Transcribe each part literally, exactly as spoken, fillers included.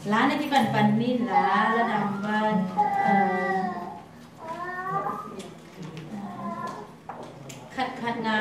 La na kipan pan ni la, la dang pan, eh, khat khat nga.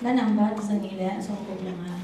Dah nambat sangin le songkok langa.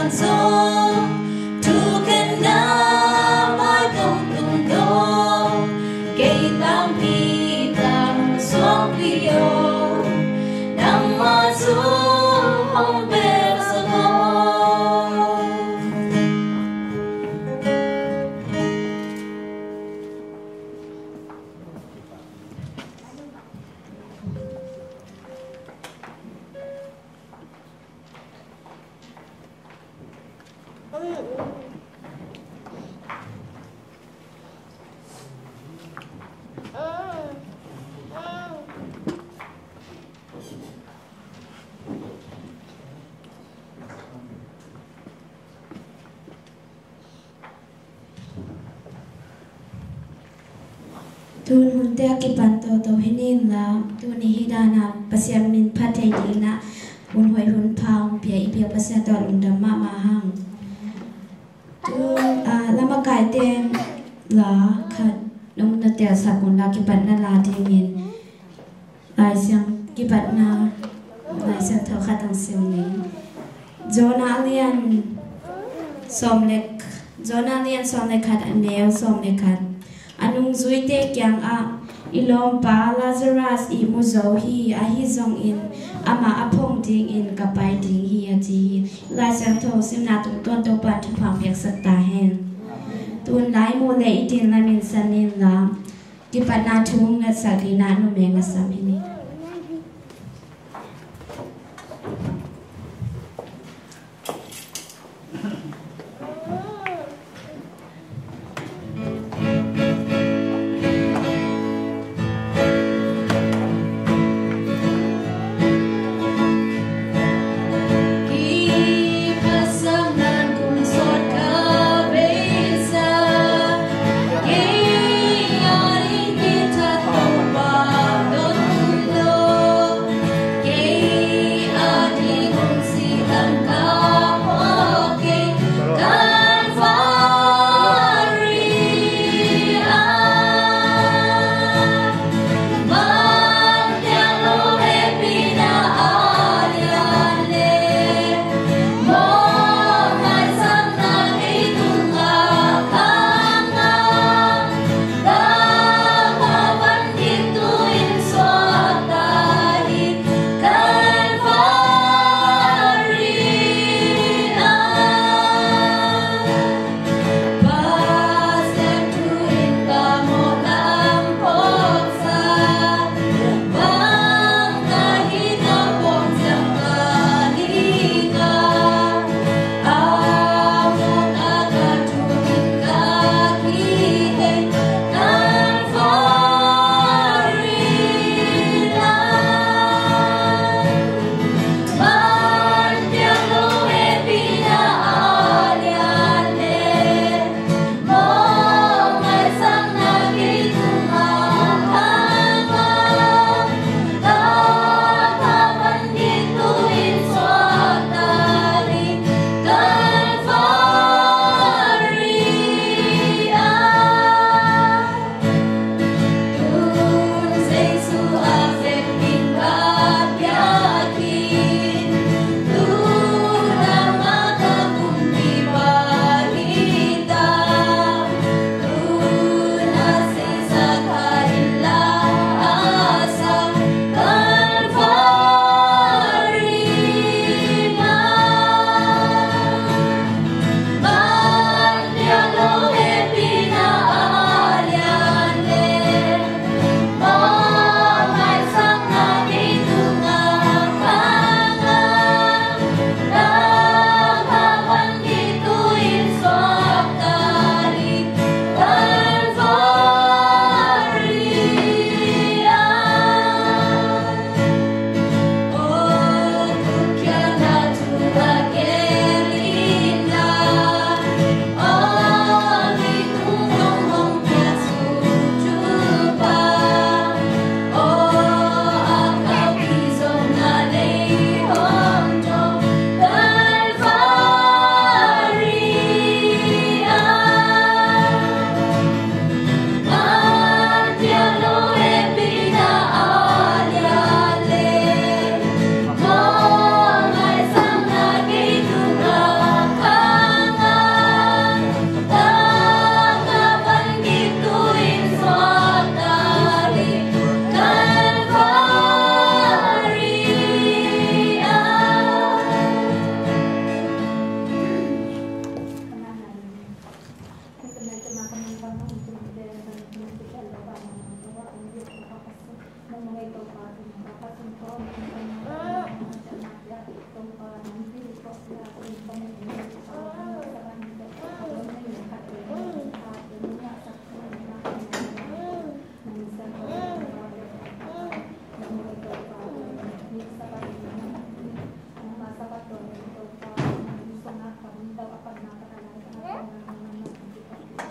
Zong thukhenna mai tongtong dong, kei tangpi tang suangpi aw, nangmah zong hong bel sa aw. Tun hunte a kipan toto hi ning la, tuni hi dana Pasian min phat thei dingin ah hun hoih hun pha hong pia i biak Pasian tawh lungdam mahmah hang. Tun, ah, lamakaite la khat nong na telsak un la kipatna la dingin Lai Siang kipatna, Lai Siangtho khat hong sim ni. Jonah lian sawm le, Jonah lian sawm le khat a neu sawm le khat. A nungzuite kiangah, i lawmpa Lazarus ihmu zo hi, ahi zongin amah a phong dingin ka pai ding hi, a ci hi. Lai Siangtho simna tungtawn Topa'n thupha hong piaksak ta hen. Tun lai mu le i din lamin san in la, kipatna thu ngatsak dingin numei ngasam hi ni.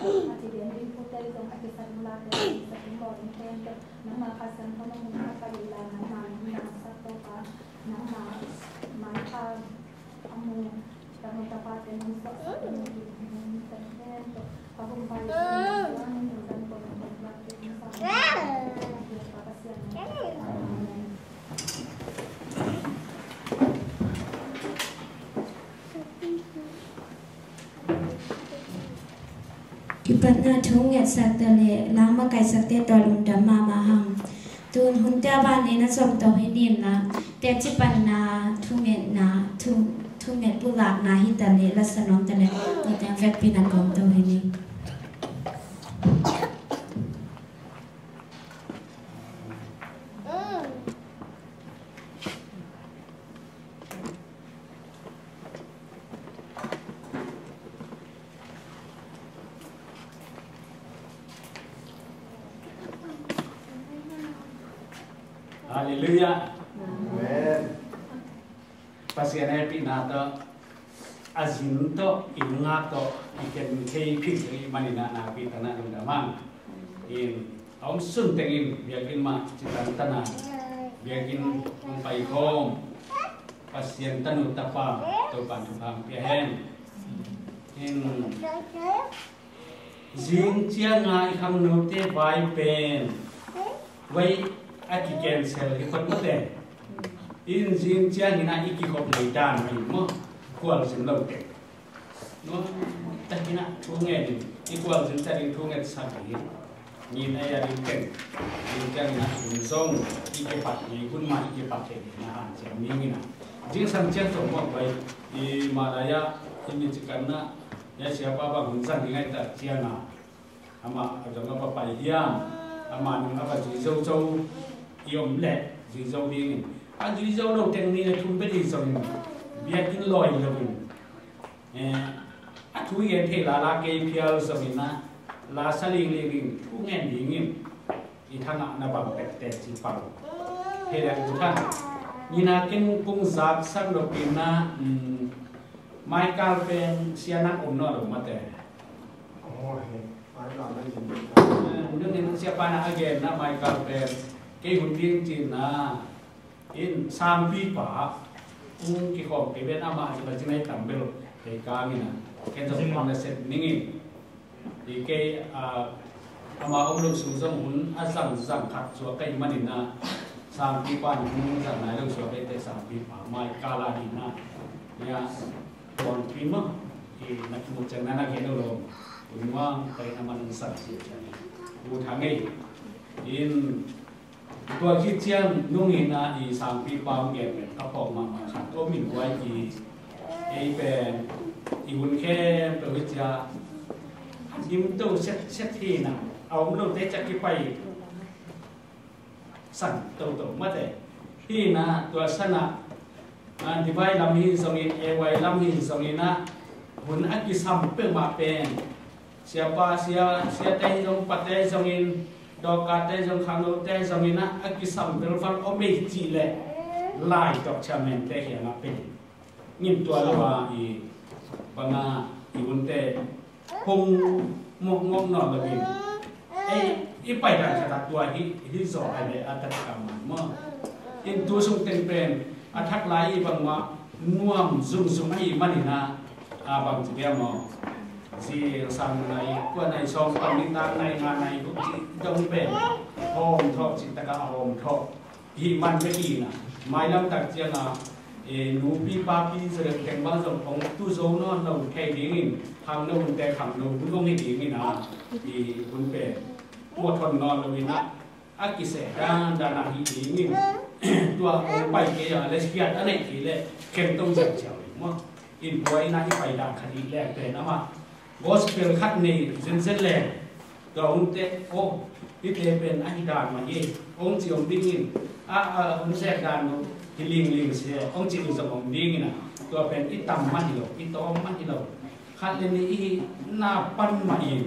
A ci den ding pute zong a kisat late a kisat ding bawl in ten to. Nangma Kha Siangtho na mun a pai la nangma nangma sak to pa. Nangma mai pha a mu tanu tapa te nang suak sak na mun ki mun ten ten to. Ka bum pai sun nang mun dan ko nang ko la te nang sa. Amen. Kipatna thu ngetsak ta le la makaisakte tawh lungdam mahmah hang. Tun hunte a ban in a zom to hi nin la teci panna thu ngetna thu thu nget pulakna hi ta le la sanom ta le ni teng vekpi na kawm to hi ni. Halleluiah. Amen. Pasian hehpihna tawh a zin tawh i nungak tawh i ken khei philh i maninah nakpi tanah lungdam hang. In a om sun tengin biakinn mah ci tantanah biakinn hong paikhawm Pasian tanu tapa Topan thupha pia hen. In zing cianga i khangnote vai pen vai a kicancel hi khot mate. In zing ciangin a i kikhop nei dan mai maw khualzin lo teng. Takinah thu ngenin i khualzin takin thu nget sak hi. Min a ya ding teng zing ciangin a hun zong i kipat hi hun mah i kipat thei hi na han ciang minginah. Zingsang ciang zong mawk vai i malaya i mi cikanna ya siapa bang hun zang ding ai ta cianga. Amah a zong a va pai hiam? Amah nung a va zui zozo i om leh zui zo dingin a zui zo lo teng ni le thum bek i zongin biakinn lawi loin a thu i gen thei lala kei phial zongin a la sa lingling in thu ngen dingin i thangah na bang pekte ci pang. Hei le u thang nina ken kung zak sang lo pinna Michael pen sianak om naw lo mate. Nungin siapa na a genna Michael pen kei hun ding cinna in sangpipa ung kikhawm kei ven amah i la cinai tambel kei kangina ken zong na set ningin. I kei ama om lo sung zong hun a zangzang khat zuak ka i maninah sangpipa in hun zang nai lo zuak ka i te sangpipa mai kala ninah ia tuangpi mah i na kimu ciang na na gen lo lo. Hun muang ka i na man sang si ciang u thang ei in Tua khit ciang nungin a i sangpipa hong gen pen ka phawk mahmah khat om in guai i ei pen i hun khempeuh hi cia a dim to setset hi na a om lote ciak kipai san toto mate hi na tua sanah Divai lam hi zongin, A Y lam hi zongin ah hun a kisam peuhmah pen siapa, sia, siate hi zong, pate hi zongin, dawkate hi zong, khangnote hi zongin ah a kisam velval om ei cih leh lai tawh chairman te hiangah pen ngim tua lo a i banga i hunte hong mawkmawk nawn loin ei i paidan khatah tua hi, hi zaw ai le a tatkam maw? In tu sung teng pen a thak lai i bangmah nuam zungzung ahi maninah a bang ci dia maw? Zi sang nai, kua nai, sawm pan, nitak nai, nga nai, huk ci dong pen hawm thawh ci takah a hawm thawh. Hih man bek hi na mailam tak cianga nupi papi zerek teng bang zong hong tu zo nawn lo thei dingin khangno hunte khangno hun hong hi dingin a i hun pen muathon nawn lo in a a kiseh dandan a hi dingin tua hong pai kei a le hiat a neih kei le khemto ziau ziau in maw? In tua in a i pai dan khat i leng pen amah Gospel khat nei zenzen le tua hun te aw hite pen a hi dan mah hi hong ci om dingin a a hun zek dan lo hi lingling se hong ci zong om dingin a tua pen i tam mah hi lo i tawm mah hi lo khat le nih i na pan mah in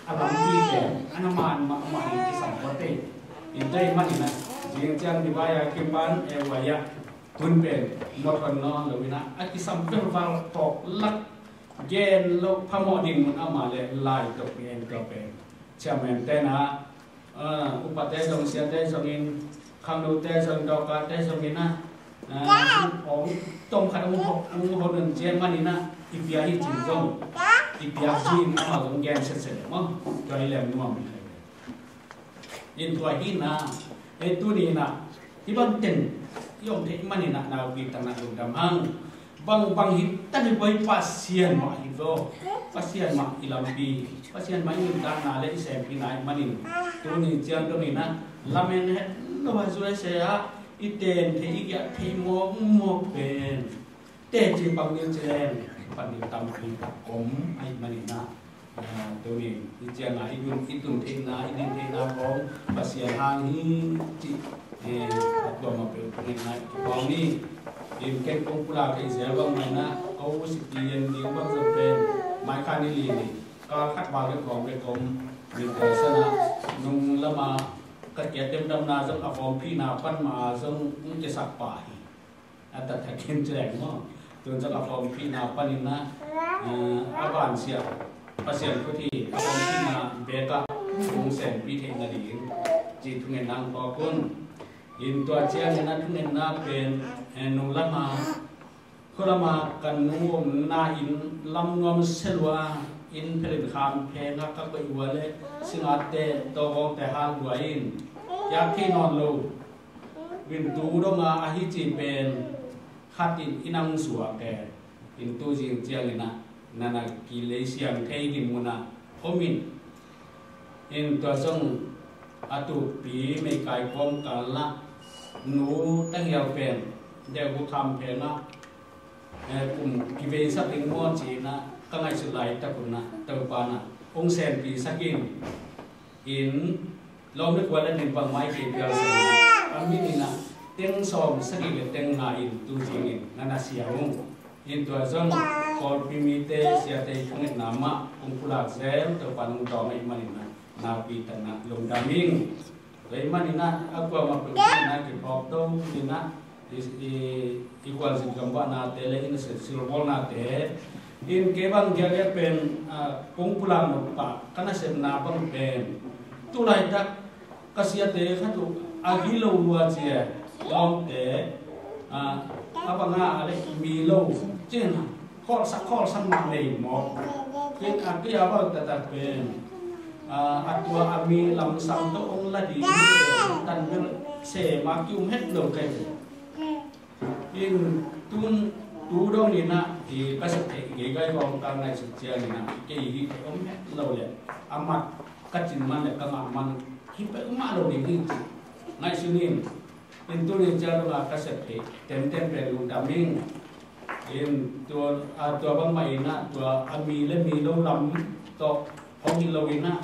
a lampi pen a na man mah mah in i sam tua te in dei mah in a zing ciang divai a kim ban e wai a hun pen mawthon nawn lo in a a kisam velval tawk lak gen lo phamawh ding mun ama le lai tok pi en tua pen. Chairman te na, ah, upate zong siate zongin, khangnote zong, dawkate zongin ah, ah, ong tom khat ong hok, ong hok nun ciang manin ah, i pia hi cin zong, i pia hi ama zong gen sese maw. Tua i lem nuam. In tua hi na, ei tuni na, hi bang ten, i om thei manin ah, naupi tang na lungdam hang. Bang bang hi ta ni boi, Pasian mah hi lo. Pasian mah i lampi, Pasian mah i nuntakna le i sempina i manin. Tuni ciang dongin ah, lamen het lo a zuai se a, i ten thei, i giah thei mawkmawk pen teci pang ni ciang, pan ni tampi om a i manin ah. Ah, tuni, i ciang a, i dun, i tun theihna, i din theihna kong, Pasian hang hi, ci, eh, a tua ma peuh, ngen ngai, kipawng ni, in ken kong pula kei zel bang mai na, ko si ti yen ding bang zong pen, mai kha ni li ni, kal khat bang le kong le kong, min tel sana, nung lama, ka kiat demdamna zong, a kawm phihna pan ma zong, ung kisak pa hi. A taktakin ci leng maw. Tun zong a kawm phihna panin ah, eh, a vansia Pasian khut hi, a kawm phihna bekah hong senpi theih nading ci thungetna hong phawk un. In tua ciangin a thungetna pen, eh, nung lama, khua lama kan nung omna in lam nuam se lua, in phelin kham pheng a ka koih ua le, singate tawgawngte hal lua in, kiak thei nawn lo. Vintu dong a, a hi ci pen khat in i nang suak e. In tu zing ciangin ah, na na kilei siang thei ding mun ah om in. In tua zong a tupi meikai kawm kal lah nu Tanghial pen deuh bu tham pheng ah, eh, kum kiveisak ding maw ci-in ah ka ngaihsut laitak un ah, Topa in ah hong senpisak in, in lawm le kua le nin bangmah i kei pial sa in ah, a min in ah teng sawm sagih le teng nga in tu zing in na na siang ung. In tua zong Kawlpi mite siate i thungetna mah kong pulak zel, Topa in hong dawng ahih manin ah, naupi tang na lungdam ing. Tua ahih manin ah, a kuamah peuh in ah kiphawk to in ah, i, i, i khualzin gambahnate le i nasep silbawlnate in, kei bang giagia pen, ah, kong pulak nop pah ka nasepna bang pen, tu laitak ka siate khat uh a gilo lua cia, lawmte, ah, a bang a le mi lo cin, kholhsak kholhsak mah nei mawk. Ken a kei a bang taktak pen, ah, a tua a mi lamsang tawh hong la ding tan bel sem a ki-um het lo kei. In tun tu dong in ah, i ka sep theih geigai kawmkal ngaihsut ciangin ah, kei hi thei om het lo le, a mat ka cin man le ka ngah man hi peuhmah lo ding hi ci ngaihsun in. In tuni ciang dong a ka sep theih tenten pen lungdam ing. In tua, a, tua bangmah in ah, tua a mi le mi lo lam tawh hong hi lo in ah,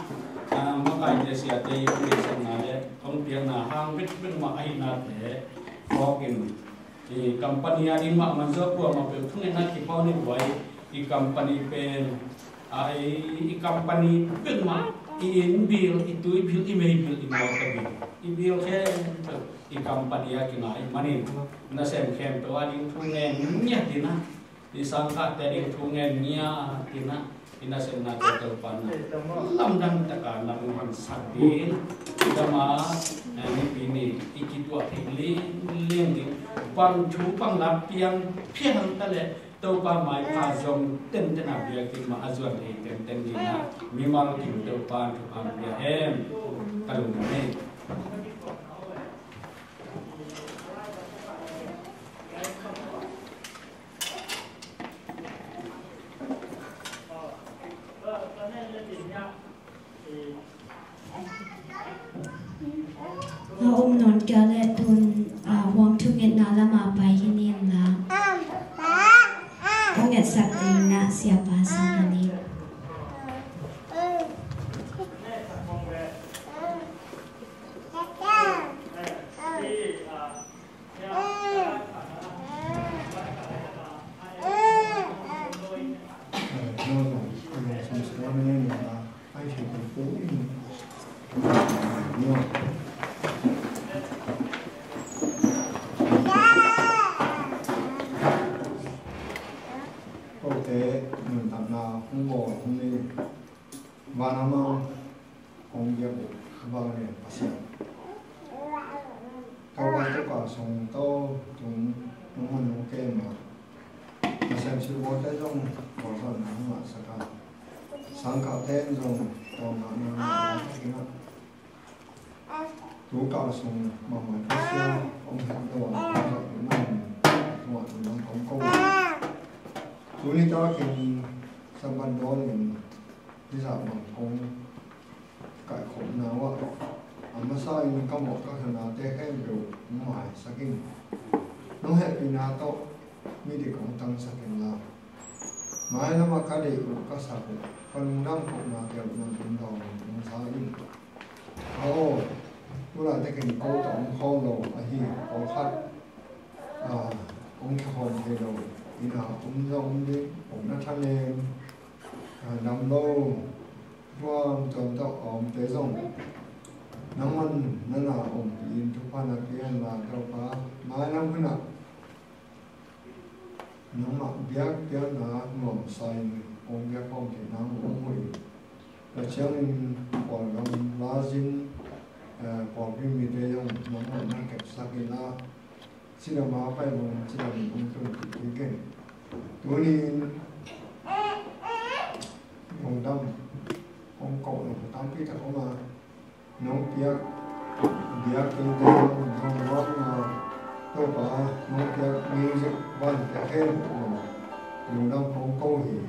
a, makaite siate i hong deihsakna le hong piakna hang bekbek mah ahihnate phawk in, i company a ding mah man zaw kuamah peuh thungetna kipawh ni buai. I company pen, a, i, i company bek mah, i inn bill, i tui bill, i mei bill, i motor bill, i bill khempeuh i company a kinga ahih manin, nasem khempeuh a ding thu ngen ngiat in ah, i sangkahte ding thu ngen ngiat in ah, i nasepnate Topa in ah lamdang takin na hong honsak ding, i gam a, eh, nipi ni i kituah theih lingling ding, bang thu bang la piang phial ta leh, Topa maipha zong tenten a biakinn mah a zuan thei tenten ding ah, mimal kim Topa in thupha pia hen. Ka lungdam hi. A om nawn kei leh tun, a, huang thungetna lam a pai hi ni in la. Hong ngetsak ding na siapa sang hi ni. nuntakna hong bawl hong nei. Vanlam a hong biak uh, Pasian. Topa, Topa sung to tung nong man nong kem a, nasem silbalte zong bawlzawhna hong ngahsak a, sangkahte in zong tawmna nong ngah a, tu kal sung mahmah thusia om het lo a, hong zat uh nang tungah lungdam kong ko. Tuni takin Sabbath dawnin hizah bang kong kaikhopna uh ah, a masa in ka mawh ka khanate khempeuh hong maisak in. Nong hehpihna tawh midik hong tangsak inla, mailam ah ka deih uh ka sak uh, ka lungdam kohnate uh nong tungtawn hong sa in. Aw, tu laitakin ko tawh hong khawm lo ahi pawlkhat, ah, hong kikhawm thei lo, inn ah om zong om ding, hong na thanem, ah, dam lo, tuamtuam tawh a omte zong nangman na na ompih in thupha na pia inla Topa, mailam hun ah nangmah biakpiakna nuamsa in hong biak khawm theihna hong huh in. Tua ciangin pawlgam laisin, eh, pawlpi mite zong nangmah na kepsak inla, cidam a pai bang cidam in hong tun kik in. Tuni-in lungdam hong ko lo tampi tak om a, nong piak biakinn te zong nong luak na, Topa, nong piak music band te khempeuh lungdam kong ko hi.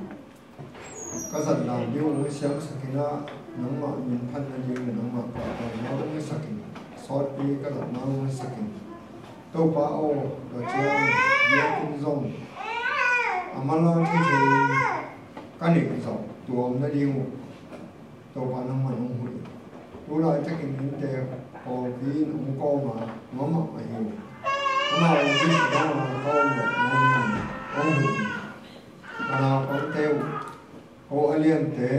Ka zat dan ding uh hong siamsak inla, nangmah min phat nading le nangmah pahtawi na hong hisak in, sawtpi ka zat na hong hisak in. Topa aw, tua ciang biakinn zong a manlang thei thei in ka neih zawh tuam nading uh Topa nangman hong huh in. Tu laitakin innte pawlpi in hong kawm a, nuam mahmah hi uh. Amau in ding a ka om loh nading hong huh in. A naupangte uh, ko a liante,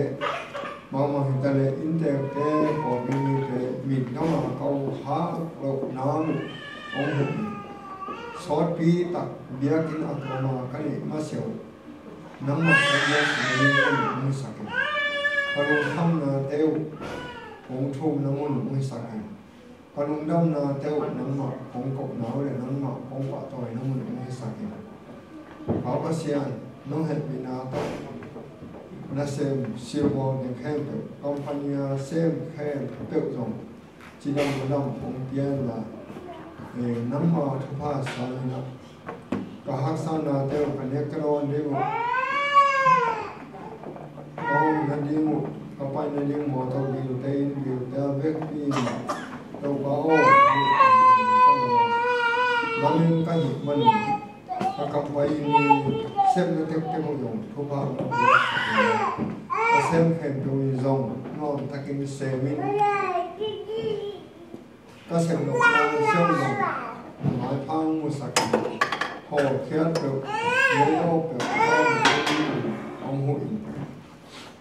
mahmah hi ta leh innteekte, pawlpi mite, mit gam a ka uh hak loh nang uh hong huh in. Sawtpi tak biakinn a kawm a ka neih masiah uh nangmah ka biakinn hong hisak in. Ka lungkhamnate uh hong thumna mun hong hisak in. Ka lungdamnate uh nangmah kong kohna uh le nangmah kong pahtawina mun hong hisak in. Pa Pasian, nong hehpihna tawh nasem silbawl ding khempeuh, company a sem khempeuh zong cidam lungdam hong pia inla, eh, nangma thupha sang inla, ka haksatnate uh, ka nek ka dawn ding uh, ka omna ding uh, ka paina ding mawtaw bilte, inn bilte a vekpi in, Topa aw, lamin ka hih manin ka kam pai in, sepna tektek uh zong thupha hong pia. A sem khempeuh in zong nuam takin sem in, ka sem loh lai siam zong maiphang musak in, hawlkhiat peuh, leiaw peuh hong huh in.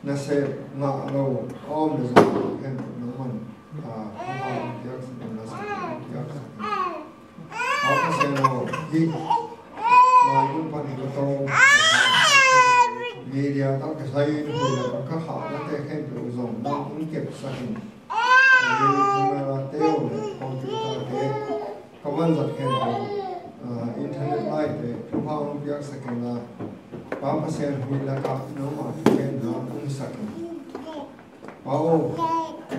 Nasep ngah lo a om le zong khempeuh nangman, ah, thupha hong piaksak in, nasep hong piaksak in. Pa Pasian aw, hih lai mun pan ka tawng media tawh kisai in huih le ka khahnate khempeuh zong nang hong kepsak in. Camera te aw le computer te, ka vanzat khempeuh, ah, internet lai te thupha hong piaksak inla, Pa Pasian huih lakah nangmah thugenna hong hisak in. Pa aw,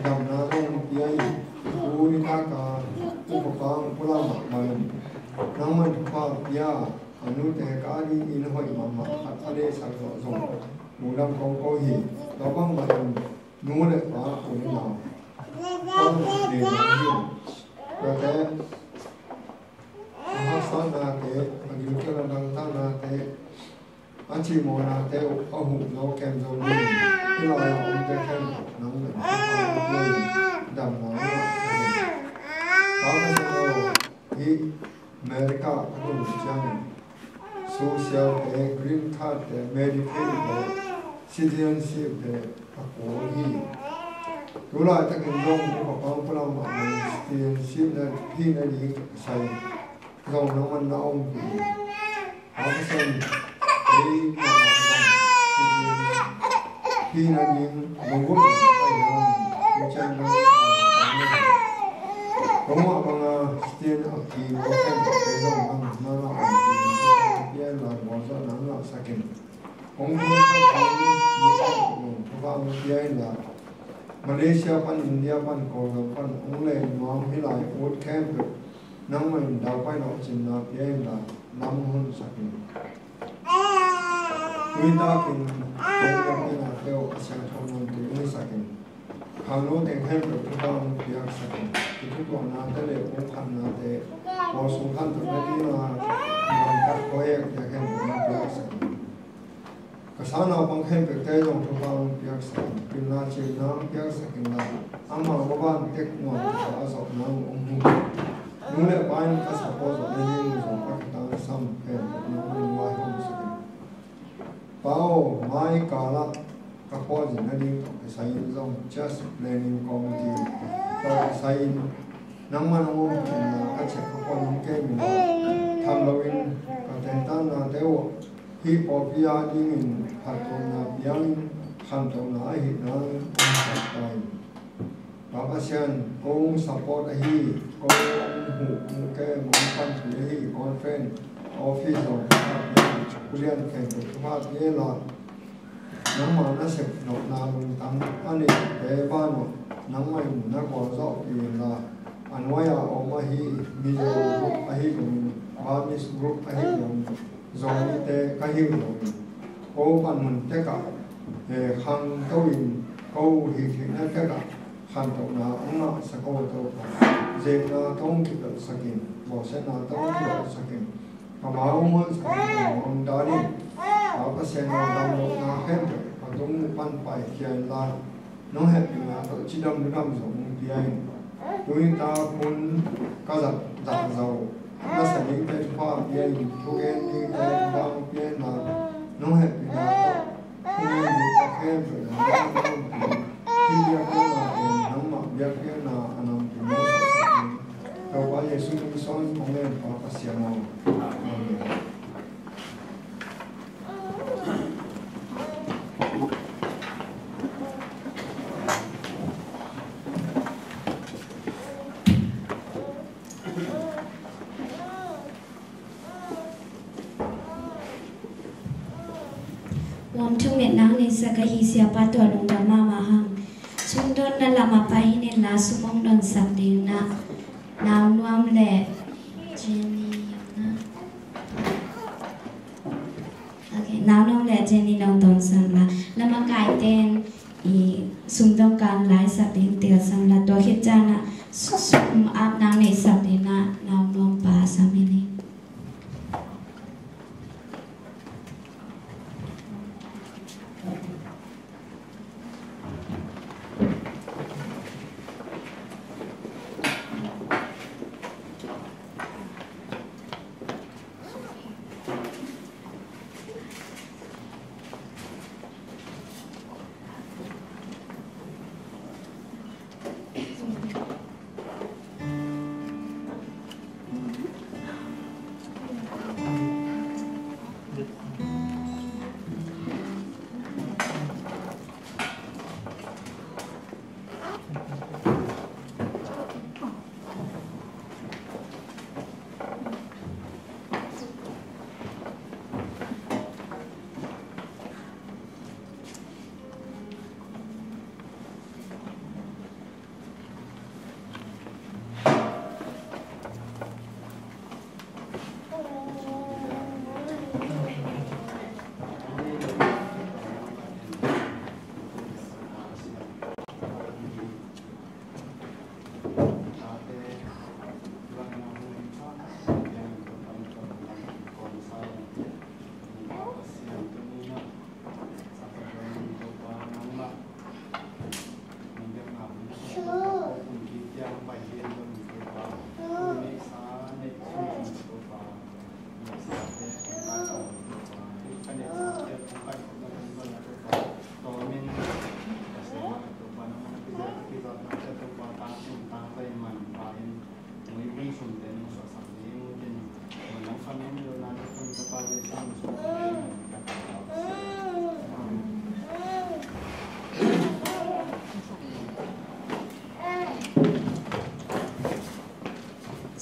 damna zong pia in. Tuni taka upa pang pulak mahmah in, nangman thupha pia a, nute ka adingin hoih mahmah khat a deihsak zawh zong lungdam kong ko hi. Tua bangmah in nu le pa, u le nau, kong nei nang hi. Tuate a haksatnate, a gilkial a dangtaknate, a cihmawhnate uh a huh zo kem zo ding, hih lai-ah omte khempeuh nang le damna hong ngah hi. Pa Pasian aw, hih America ka tun ciangin social te, green card te, Medicaid te, citizenship te a kul hi. Tu laitakin zong upa pang pulak mahmah in citizenship na hih nading ka sai zong nangman na ompih in. Pa Pasian, ei, Hi nading lungum ka hiam, tu ciang bang. Kong mah banga Christian a ki ko ken te zong bang na la ong ki ko ken la bawlzawhna ngah sakin. Hong bawlzawh kong ni kong kong kong pia in la. Malaysia pan, India pan, Kawlgam pan hong len nuam hi lai ut khempeuh nangmah in daupai lawhcinna pia in la, lam hon sakin. Tuitakin hong piaknate uh a siangtho namte hong hisakin. Khangno teng khempeuh thupha hong piaksakin. Kithutuahnate le hong khatnate, pawlsung khantohna dingin a gamtat khuahekte khempeuh hong piaksakin. Ka sa naupang khempeuhte zong thupha hong piaksakin. Pilna cihna hong piaksakin la, amau maban tek nuam thupha a zawhna hong hmu. Nu le pa in ka support zawh nading zong a khitang sam khempeuh nangmah in vaihawm sakin. Pa aw, mai kalah ka khualzin nading tawh kisai in zong church planning committee tawh kisai in nangmah nong ompihna ka ciah ka khual nong kem in la, tham loin ka tentannate uh hih pawlpi a dingin phattuamna piangin khantohna ahih nangin hong sakta in. Pa Pasian, kong support ahi, kong huh, kong kem, kong panpih ahi conference office zong, ulian khempeuh thupha pia la. Nangmah na sep nopna lungtang a neihte banah nangmah in na gualzawhpih in la. A nuai-a om ahi Mizo group ahi zongin, Burmese group ahi zongin, Zomite ka hi uh zongin, ko panmun tekah, eh, khangto in ko hih theihna tekah khantohna hong ngahsak aw Topa. Zepna tawh hong kipelhsak in, bawlsiatna tawh hong kipelhsak in, ka mau hong honsak in, ka nuam dal in. Pa Pasian aw, damlohna khempeuh ka tung uh pan paikhia in la. Nong hehpihna tawh cidam ludam zong hong pia in. Tuni tak hun ka zat, zat zo na sa dingte thupha pia in, thugen dingte thupha hong pia in la. Nong hehpihna tawh thugen dingte khempeuh nangmah hong pia in. Hih biakpiakna pen nangmah biakpiakna a namkim hong suaksak in. Topa Jesuh min suangin kong ngen, Pa Pasian aw. Amen. Uam thungetna hong neisak ahi siapa tua lungdam mahmah hang. Sumdawnna lam a pai hi ning la, sum hong dawnsak ding na, Nau Nuam le Jenny na. Ok, Nau Nuam le Jenny nong dawnsak la, lamakaite'n i sumdawng kan laisak ding telsak la, tua khit ciangin a sum apna neisak ding na, Nau Nuam pa sam hi ning.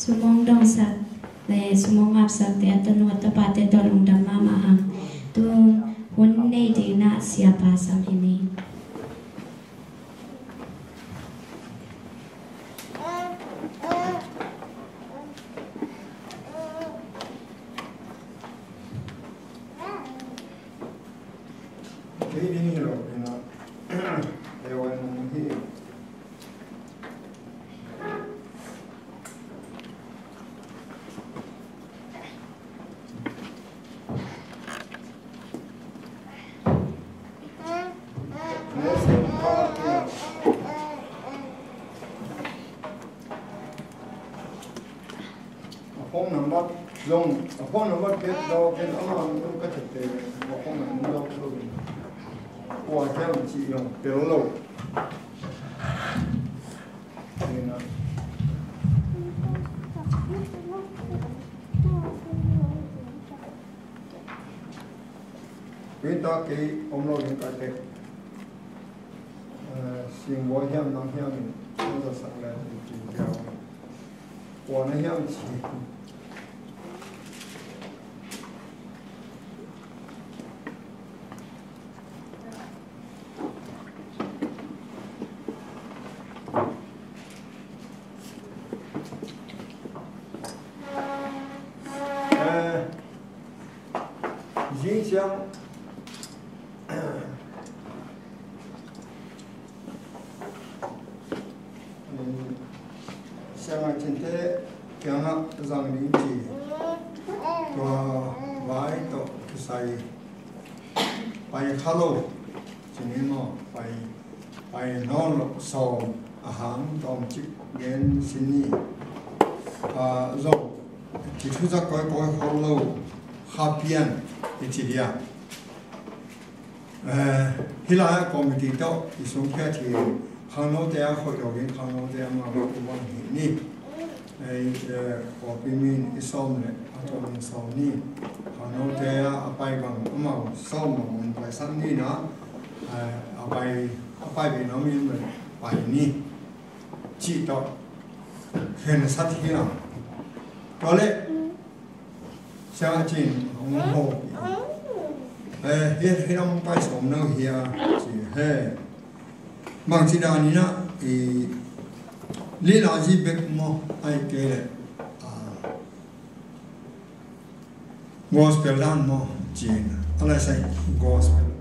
Sumong dongsak le sumong ngapsakte a tanu a tapate tawh lungdam mahmah hang. Tun hun nei dingin ah siapa sam hi ni. Kei ding hi lo, ina. Ewan hi. A phone number zong, a phone number pek daw ken ama nung ka thette, a phone number daw lo. Kua hiam ci zong pel lo. Ina. Ui ta kei om lo ding ka tek. Eh, singbawi hiam nang hiam in, an zasak le in ci hiam. Kua na hiam ci. Eh, Zing siang, siang a cinte kiangah zang ding ci. Tua vai tawh kisai pai kha lo. Ci ni maw, pai, pai nawn lo sawm a hang tawmcik gen sin ni. A, zo, kithuzak kawikawi khol lo, kha pian i ci dia. Eh, hih lai-ah committee tawh i sungkhia hi, khangnote a khoih lo ding, khangnote a mau lo i bang hi ni. Ei, eh, khuapi min i sawm le a tuan sawm ni. Khangnote a, a pai bang amau sawm bang mun pai sang ni na, eh, a pai, a pai bang a min pai ni. Cih tawh khen sat hi a. Tua leh, siang a cin, hong ho. Eh, hi, hi lam pai sawm no hi a, ci he. Bangci dan in ah, i, lila zi bek maw, ai ke le, ah, gospel dan maw, cin. A lai sai gospel,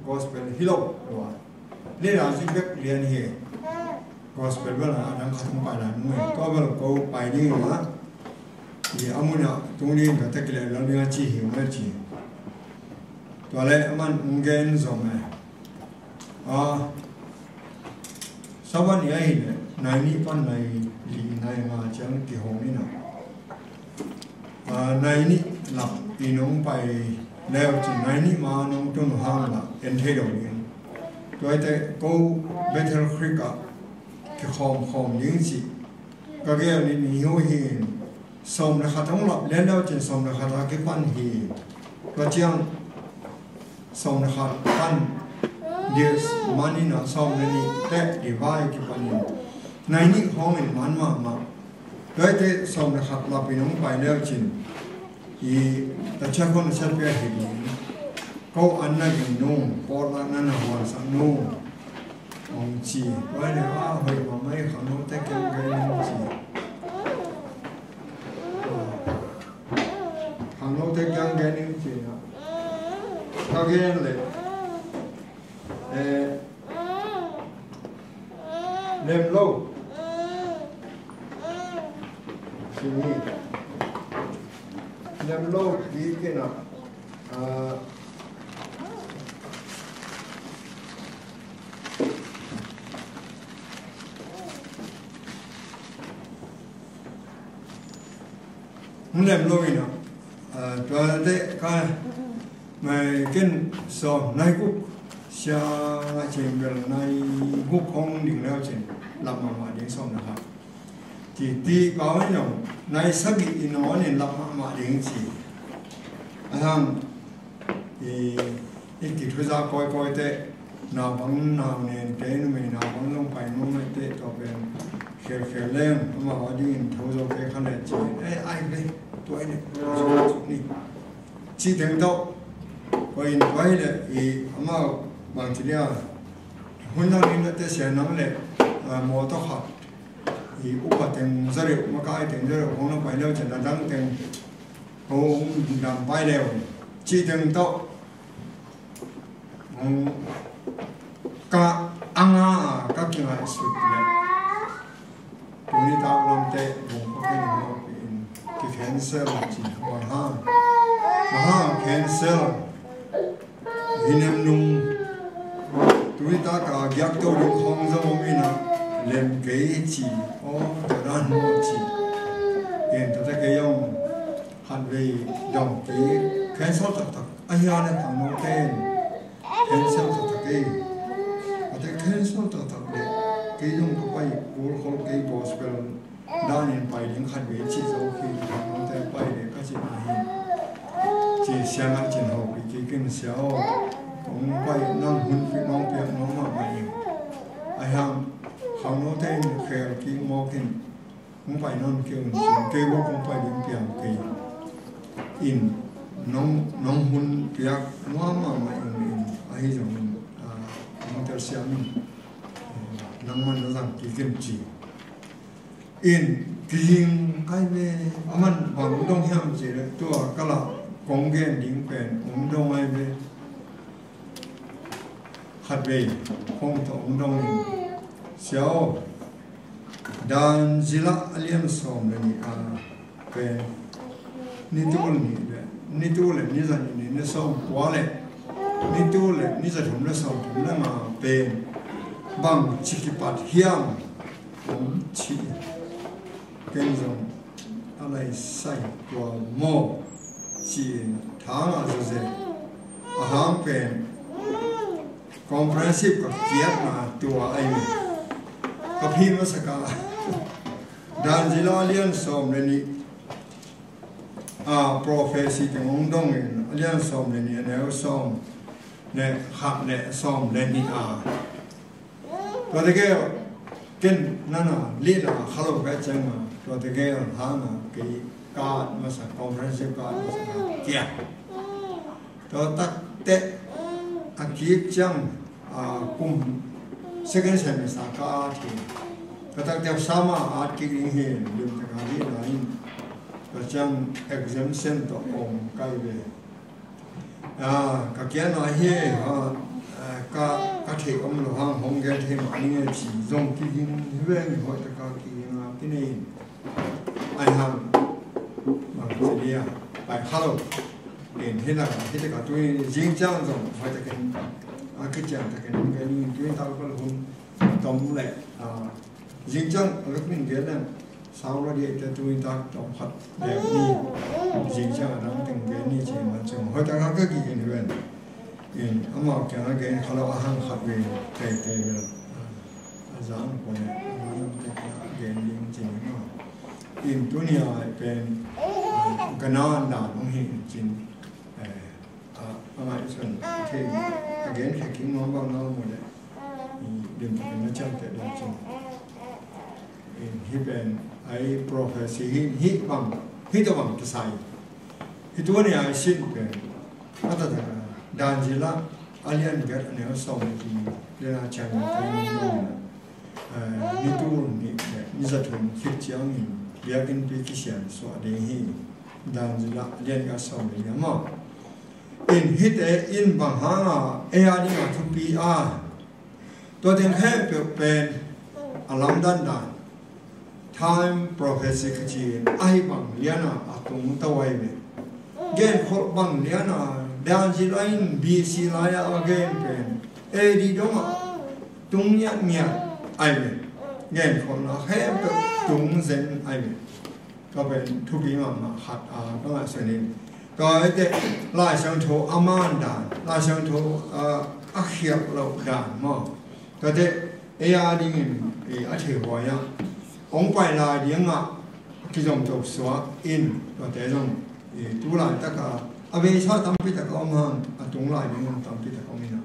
gospel hi lo, lua. Lila zi bek lian hi. Gospel bel a dang khat hong pai lai nung e. Tua bel ko pai ding ua. I a mun a tung ding ka tek le lo ding a ci hi ua ci. Tua le a man hong gen zom e. A, Sabbath ni ahi le, nai nih pan nai li nai nga ciang kihong in a. A, nai nih lap in hong pai leu cin, nai nih ma nong tun hang la, en thei lo ding. Tua i te ko Bethel Creek ah kikhawm khawm ding ci. Ka gel ni ni hi uh hi. Sawm le khat hong lap lian leu cin sawm le khat a kipan hi. Tua ciang sawm le khat pan, dia man in a sawm le nih teh divide kipan in. Nai nih hong in man mahmah. Tua i te sawm le khat lap in hong pai leu cin. I ta ciak hong siat pia hi ding. Ko an na ging nung, pawt la na na huan sak nung. Hong ci, tua le a hoih mahmah i khangnote kiang gen in ci. Khangnote kiang gen in ci na. Ka gen le. Eh, lem lo. Ci ni. Lem lo, di kina. Ah, hong lem lo in a, ah, tua te ka, mai ken sawm nai guk, sia nga ceng bel nai guk hong ding leu cin, lap mahmah ding sawm na kha. Ti, ti kau in zong, nai sagih i nawn in lap mahmah ding ci. A hang, i, i kithuza kawikawi te, naupang, nau nente, numei naupang zong pai nuam mah te, tua pen khelkhel leng amau a dingin tho zo kei kha leh ci, eh, ai ve, tua hi leh tho zo cih ni. Cih teng tawh, koi in tua hi leh i amau bang ci dia, hun dang in a te sia nang leh, ah, mawtaw khat i upa teng za reuh, makai teng za reuh hong na pai leu ciang a dang teng hong dam pai leu cih teng tawh, hong ka anga a ka kingaihsut leh tuni tak lamte bung khuakin hong awpin ki cancel ci. Bang hang, bang hang cancel hi nem nung. Tuni tak a giak to ding khawng zong om in a, lem kei ci, aw tua dan maw ci. Ken tua te kei zong khatvei dong kei cancel taktak a hi a, na khangnote in cancel taktak ei. A te cancel taktak leh kei zong ka pai kul khol kei, gospel danin pai ding khatvei ci zo kei, khangnote pai leh ka cih na hi. Ci siangah cin hopih kik in, sia aw, kong pai nang hun pi nong piak nong mahmah in. A hiang khangnote in khel kik mawk in, hong pai nawn kei un cin, kei bawk hong pai ding piang kei in, nong, nong hun piak nuam mahmah in, in ahi zongin, ah, nong telsiam in, eh, nangman na zang kik in ci. In kihing ai ve, aman bang dong hiam cih leh tua ka lah kong gen ding pen hong dong ai ve. Khatvei khong tawh hong dong in, sia aw, Dan zila a lian sawm le nih a pen nitul nih le, nitul le nizat nih le ni sawm kua le nitul le nizat thum le sawm thum le nga pen bang ci kipat hiam hong ci. Ken zong a lai sai tua maw ci-in thang a zaw zel. A hang pen comprehensive ka kiatna tua ahi. Ka phi masak a, Dan zila lian sawm le nih a prophecy teng hong dongin a lian sawm le nih a neu sawm le khat le sawm le nih a, tua tegel ken nana lina kha lo ka ciang a, tua tegel hang a kei ka at masak, comprehensive ka at masak a kia. Tua takte a kik ciang, a, kum second semester ka at hi. Tua takte sama at kik ding hi, lim taka hi lai in. Tua ciang exemption tawh om kai ve. A, ka kiatna hi, a, a, ka, ka theih om lo hang hong gen thei mah ning e ci zong kiging hi ve, mi hoih taka kiging a kinei in. Ai hang, bang ci dia, pai kha lo. In hi lak, hi taka tui zing ciang zong hoih takin a kician takin hong gen ning, tui tak bel hun tom leh, a, zing ciang a luk min gen leng sau lo dia, ite tui tak tom khat leh ni. Zing ciang a dang teng gen ni ci man ciang hoih taka ka kiging hi ven. In amau kiang a gen kha lo a hang khat ve, teitei bel, a, a zang ko leh a zang teng a gen ding ci ni maw. In tuni a pen, a, ka na dan hong hi in cin, eh, a, a ngaihsun thei, a gen khe king nuam bang na om uh leh, i, lim takin na ciamteh ding cin. In hih pen, ai prophecy hi, hih bang, hih tawh bang kisai. Hih tuni a i sin pen, a taktak a, Dan zila a lian giat a neu sawm le nih, lian a ciang a teng in, eh, nitul nih le nizat thum khit ciangin biakinnpi kisian suah ding hi. Dan zila a lian giat sawm le nih a maw. In hihte in bang hanga ei a dinga thupi a, tua teng khempeuh pen a lamdang dan, time prophecy kici in, ahi bang liana a tung to ahi ve. Genkholh bang liana Dan zila in B C lai-a a gen pen A D dongah tung ngiatngiat ahi ve. Genkholhna khempeuh tung zen ahi ve. Tua pen thupi mahmah khat, a, ka ngaihsun in. Tua hi teh Lai Siangtho a man dan, Lai Siangtho, a, a khialh loh dan maw. Tua teh ei a dingin, e, a thei huai a, hong pai lai dingah kizom to suak in, tuate zong, e, tu laitak a, a beisa tampi tak a om hang, a tung lai ding zong tampi tak om in a.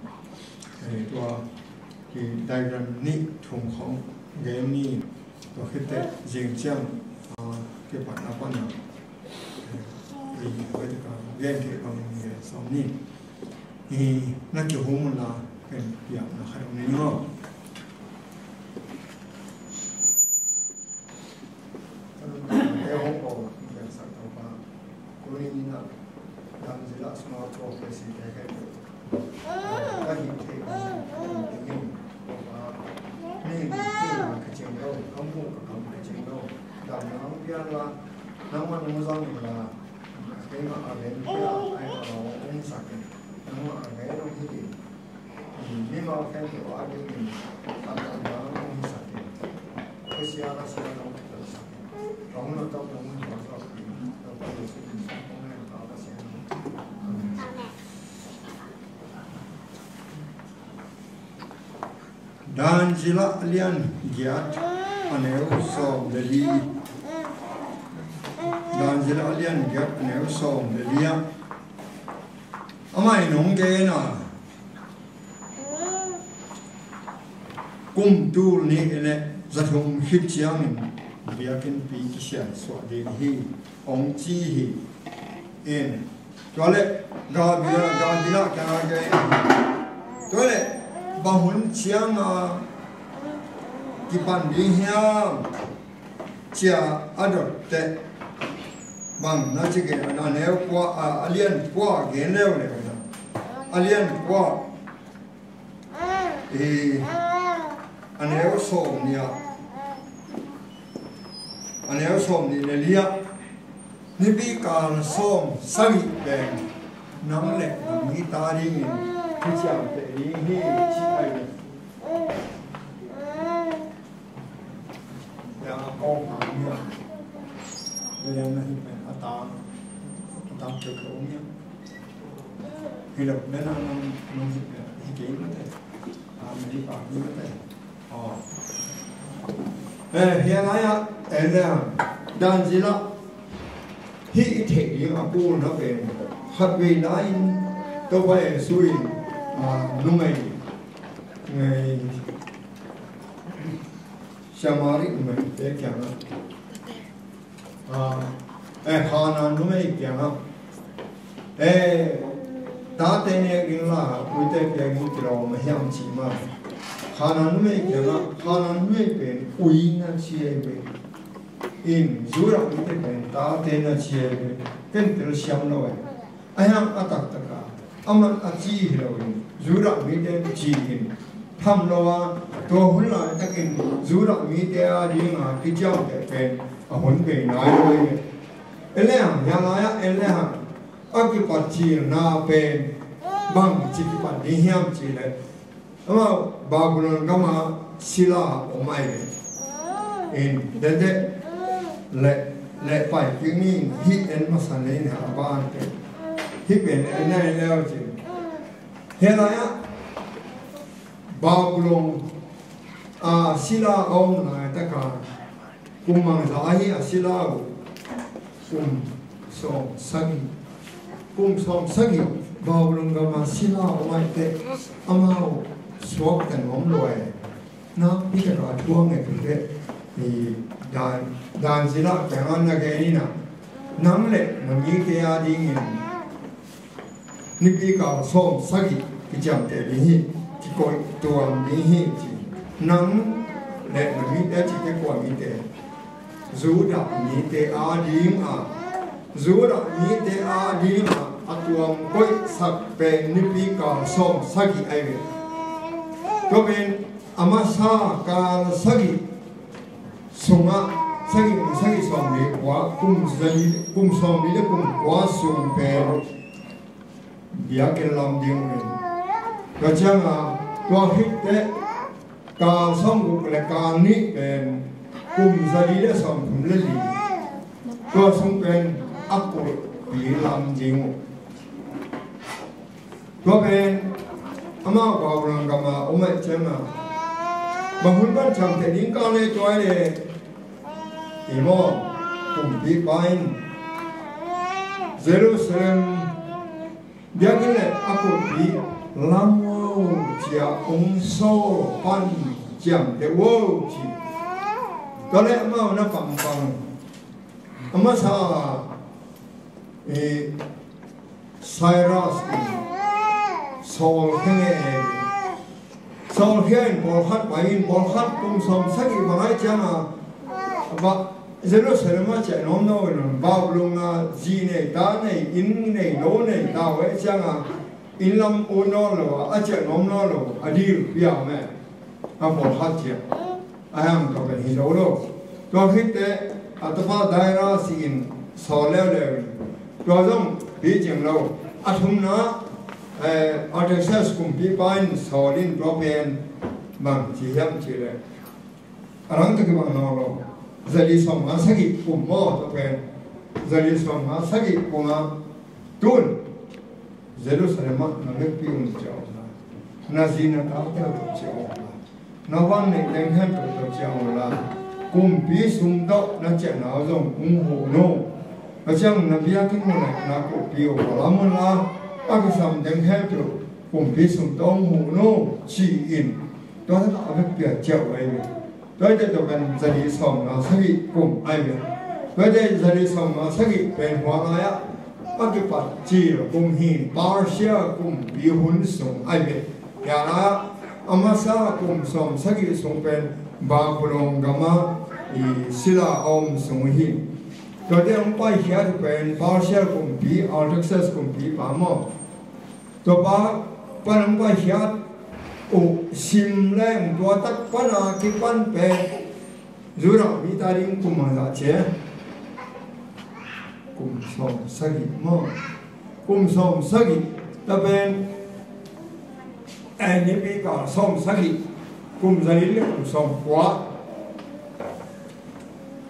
E, tua, e, diagram nih thum khong gen ni. Tua khit teh zing ciang, ah, kipatna pan a, eh, i hoih taka gen thei bang in gen sawm ni. I na kihum un la, ken piakna khat om ni maw. Ka nuntakna te hong ko, piaksak Topa. Tuni in ah, Dangzila sungah prophecy te khempeuh ka hih theih dingin, Topa, mihing theihna ka cing lo, ka muh ka kam ka cing lo, damna hong pia la, nangmah nong zang la, keimah a gen pia, ai a hong sak in, nangmah a gen hong hi in, mimal khempeuh a dingin, a damna hong hi sak in, Khristian a sia hong sak in, hong lo tawh hong hi sak in, Topa Jesuh in hong len ka Pasian. Amen. Dangzila a lian giat a neu sawm le li. Dangzila a lian giat a neu sawm le li ah, amah in hong gen a, kum tul nih le zathum khit ciangin biakinnpi kisiansuah ding hi, hong ci hi. In, tua leh Gabriel, Gabriel kiangah gen hi. Tua leh bang hun ciangah kipan ding hiam, ci-a a dot teh, bang na ci gen, a neu kua, a, a lian kua gen leuleu na, a lian kua, i, a neu sawm nih ah, a neu sawm nih le li ah, nipi kal sawm sagih pen nang le na mite adingin kiciamteh ding hi, ci ahi. Ya, a kawk hang hiam? Ya, na hih pen a tang, a tang keu keu hiam? Hi lo, na, na, nang, nang hih pen hi kei mah teh. A, na hih pa hi mah teh. Aw. Eh, hi a lai ah, eh, na, Dangzila hih i theih ding a kulna pen, khatvei lai-in Topa Jesuh in, a, numei, numei, Samaria numeite kiangah, ah, eh, Kanaan numei kiangah, eh, tate nek ding la, uite piak ding kilawm a hiam ci mah. Kanaan numei kiangah, Kanaan numei pen ui na ci ahi ve. In, Judah mite pen tate na ci ahi ve. Ken telsiam lo e. Ahi hang a taktak a, aman a ci hi loin, Judah mite ci-in tham lo a, tua hun laitakin Judah mite adinga kiciamteh pen a hun bei nai lo hi. En le hang, hi a lai-ah en le hang, a kipat cilna pen bangci kipat ding hiam cih leh, amau Babylon gama sila om ahi ve. In, dede, le, le pai kik ni, hih en masa nei na a ban te. Hih pen en nai leu cin. Hi a lai-ah Babylon a sila a om laitaka, kum bangzah ahi a sila uh? Kum sawm sagih. Kum sawm sagih Babylon gama sila a om ahih teh, amau suakta nuam lua e. Nakpi taka thu a nget uh teh, i Dan, Dangzila kiangah na gen in ah, nang le na mite adingin nipi kal sawm sagih kiciamteh ding hi, kikoih tuam ding hi, ci. Nang le na mite ci, kei kua mite? Judah mite adinga, Judah mite adinga a tuam koihsak pen nipi kal sawm sagih ahi ve. Tua pen a masa kal sagih sungah, sagih, sagih sawmli kua, kum sagih, kum sawmli le kum kua sung pen biakinn lam ding uh hi. Tua ciangah, tua khit teh kal sawmguk le kal nih pen kum zali le sawmthum le li. Tua sung pen a kulhpi lam ding uh. Tua pen amau Babylon gama om ahih ciangah, bang hun pan ciamteh ding kal le tua le, i maw, kumpipa in Jerusalem biakinn le a kulhpi lam uh, ci-a hong sawl pan ciamteh uh, ci. Tua leh amau na pampang a masa i Cyrus in sawl khia ngei. Sawl khia in pawlkhat pai in, pawlkhat kum sawm sagih bang ahih ciangin a, Jerusalem ah ciah nuam lo in, Babylon ah zi nei, ta nei, inn nei, lo nei ta uh ahih ciangin inn lam ut nawn lo a, a ciah nuam nawn lo a, dil pia meh. A pawlkhat ciah a, hang ka pen hi zo lo. Tua khit teh a tapa Darius in sawl leuleu in, tua zong picing lo. A thumna, eh, Artaxerxes kumpipa in sawl in, tua pen bang ci hiam cih leh, a dang tawh kibang nawn lo. Zali sawmnga sagih kum maw, tua pen zali sawmnga sagih kum a, tun Jerusalem ah na vekpi un ciah un la, na zi na taute uh tawh ciah un la, na vanneih teng khempeuh tawh ciah un la, kumpi sum tawh na ciahna uh zong hong huh un uh. Tua ciang na biakinn mun ah na kulhpi uh pua lam un la, a kisam teng khempeuh kumpi sum tawh hong huh un uh, ci-in tua takah a vekpi a ciah uh ahi ve. Tua hi teh tua pen zali sawmnga sagih kum ahi ve. Tua hi teh zali sawmnga sagih pen hua lai-ah a kipat cil kum hi, Persia kumpi hun sung ahi ve. Hia lai-ah a masa kum sawm sagih sung pen Babylon gamah i sila a om sung hi. Tua teh hong paikhiat pen Persia kumpi, Artaxerxes kumpipa maw. Tua pa pan hong paikhiat uh sim leng, tua tak pan a kipan pen Judah mite ading kum a zah ci? Kum sawm sagih maw. Kum sawm sagih, tua pen, eh, nipi kal sawm sagih, kum zali le kum sawm kua,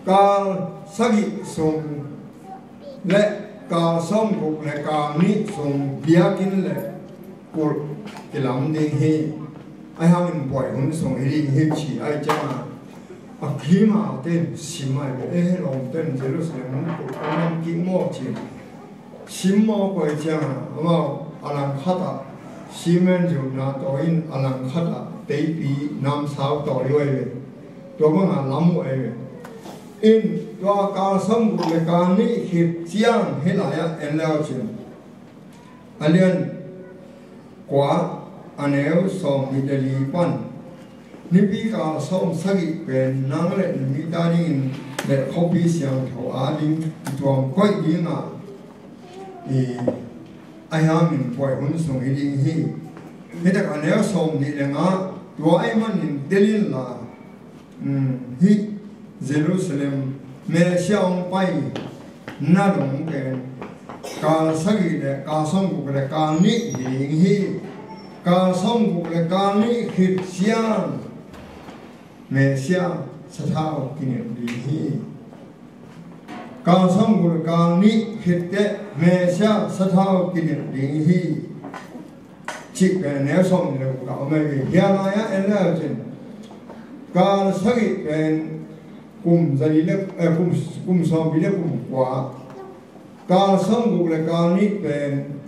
kal sagih sung le kal sawmguk le kal nih sung biakinn le kulh kilam ding hi. Ahi hangin buai hun sung hi ding hi, ci ahih ciangin a, a kima ten sim ahi ve. Eh, lawmten Jerusalem hun kulh a lam kik maw, ci. Sim mawk uh ahih ciangin a, amau a langkhat ah cement zutna tawi in, a langkhat ah teipi namsau tawi uh ahi ve. Tua bangin lam uh ahi ve. In tua kal sawmguk le kal nih khit ciang, hih lai-ah en le uh cin, a lian kua, a neu sawmnih le li pan, nipi kal sawm sagih pen nang le na mite adingin le khuapi siangtho ading i tuam koih ding a, i, ahi hangin buai hun sung hi ding hi. Hih tak a neu sawmnih le nga, tua ahih manin tel in la, um, hih Jerusalem Messiah hong paina dong pen kal sagih le kal sawmguk le kal nih hi ding hi. Kal sawmguk le kal nih khit ciang Messiah sathau kinilh ding hi. Kal sawmguk le kal nih khit teh Messiah sathau kinilh ding hi, cih pen a neu sawmnih le guk ah om ahi ve. Hia lai-ah en le uh cin, kal sagih pen kum zali le, eh, kum, kum sawmli le kum kua, kal sawmguk le kal nih pen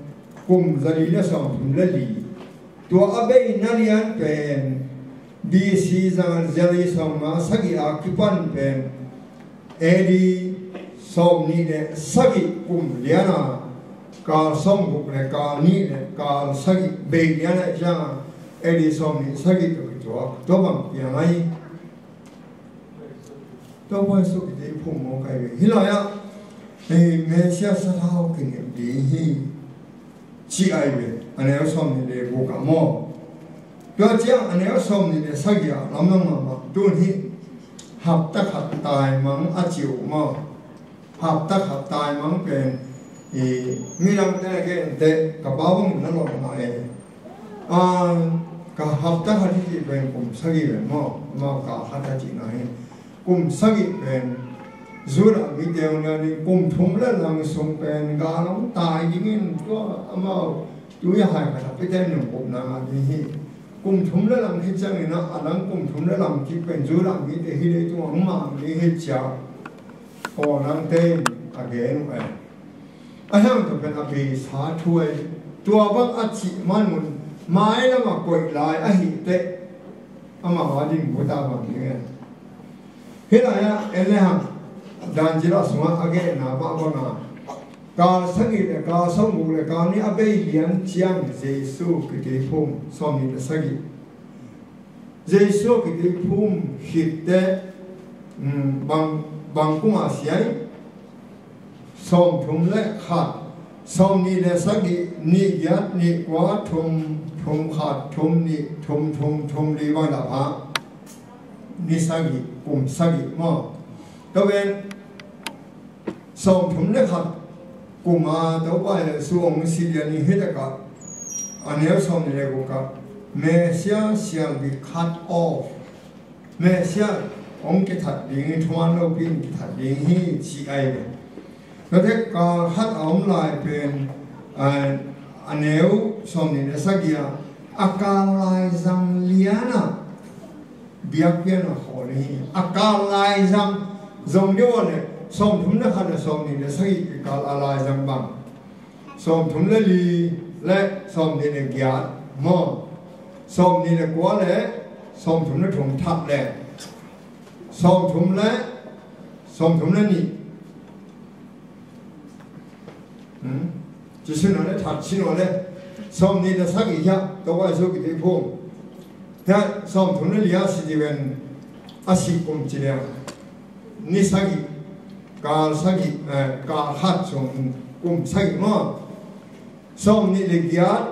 kum zali le sawmthum le li. Tua a beina lian pen B C zali sawmnga sagih a kipan pen A D sawmnih le sagih kum lian a, kal sawmguk le kal nih le kal sagih bei lian ahih ciangin A D sawmnih sagih tawh kituak, tua bang piang ahi. Tua buai suk i te i phum maw kai ve. Hih lai-ah, eh, Messiah sathau kinilh ding hi, ci ahi ve. A neu sawmnih le guk ah maw. Tua ciang a neu sawmnih le sagih ah lamdang mahmah, tun hih hapta khat taimang a ci uh maw. Hapta khat taimang pen, i, midangte na gen teh ka pa bangin na lawh mah e. A, ka hapta khat hi cih pen kum sagih pen maw, amau kal khat a cihna hi. Kum sagih pen Judah mite hong lian ding, kum thum le lang sung pen gal hong tai dingin tua amau tui a hai khat a pite nungkupna ngah ding hi. Kum thum le lang khit ciangin a, a dang kum thum le lang kik pen Judah mite hih leitung ah hong mang ding hi ci-a kawlnate in a gen uh e. Ahi hang tua pen a beisa thu ahi. Tua bang a cih man un mailam a koih lai ahih teh amau a ding buta bang ding e. Hih lai-ah en le hang, Daniel sungah a genna mah banga, kal sagih le kal sawmguk le kal nih a bei lian ciang Jesu kiteithum, sawmnih le sagih. Jesu kiteithum khit teh, um, bang, bang kuma si ai? Sawmthum le khat, sawmnih le sagih, nih giat, nih kua, thum, thum khat, thum nih, thum thum, thum li bang dah pha. Ni sagih, kum sagih maw. Tua pen sawmthum le khat kuma Topa Jesu hong si lian i hih takah, a neu sawmnih le guk ah, Messiah shall be cut off. Messiah hong kithat ding hi, thuman lopi in kithat ding hi, ci ai ve. Tua teh kal khat a om lai pen, a, a neu sawmnih le sagih ah, a kal laizang lianah biakpiakna khawl hi. A kal laizang zong deuh a le, sawmthum le khat le sawmnih le sagih kikal a laizang bang? Sawmthum le li le sawmnih le giat maw? Sawmnih le kua le sawmthum le thum, that le sawmthum le, sawmthum le nih. Hmm? Ci sin a le, that sin a le, sawmnih le sagih hiah Topa Jesu kiteithum. Hiah sawmthum le li a si ding ven, a si kum ci liang. Ni sagih, kal sagih, eh, kal khat sung kum sagih maw. Sawmnih le giat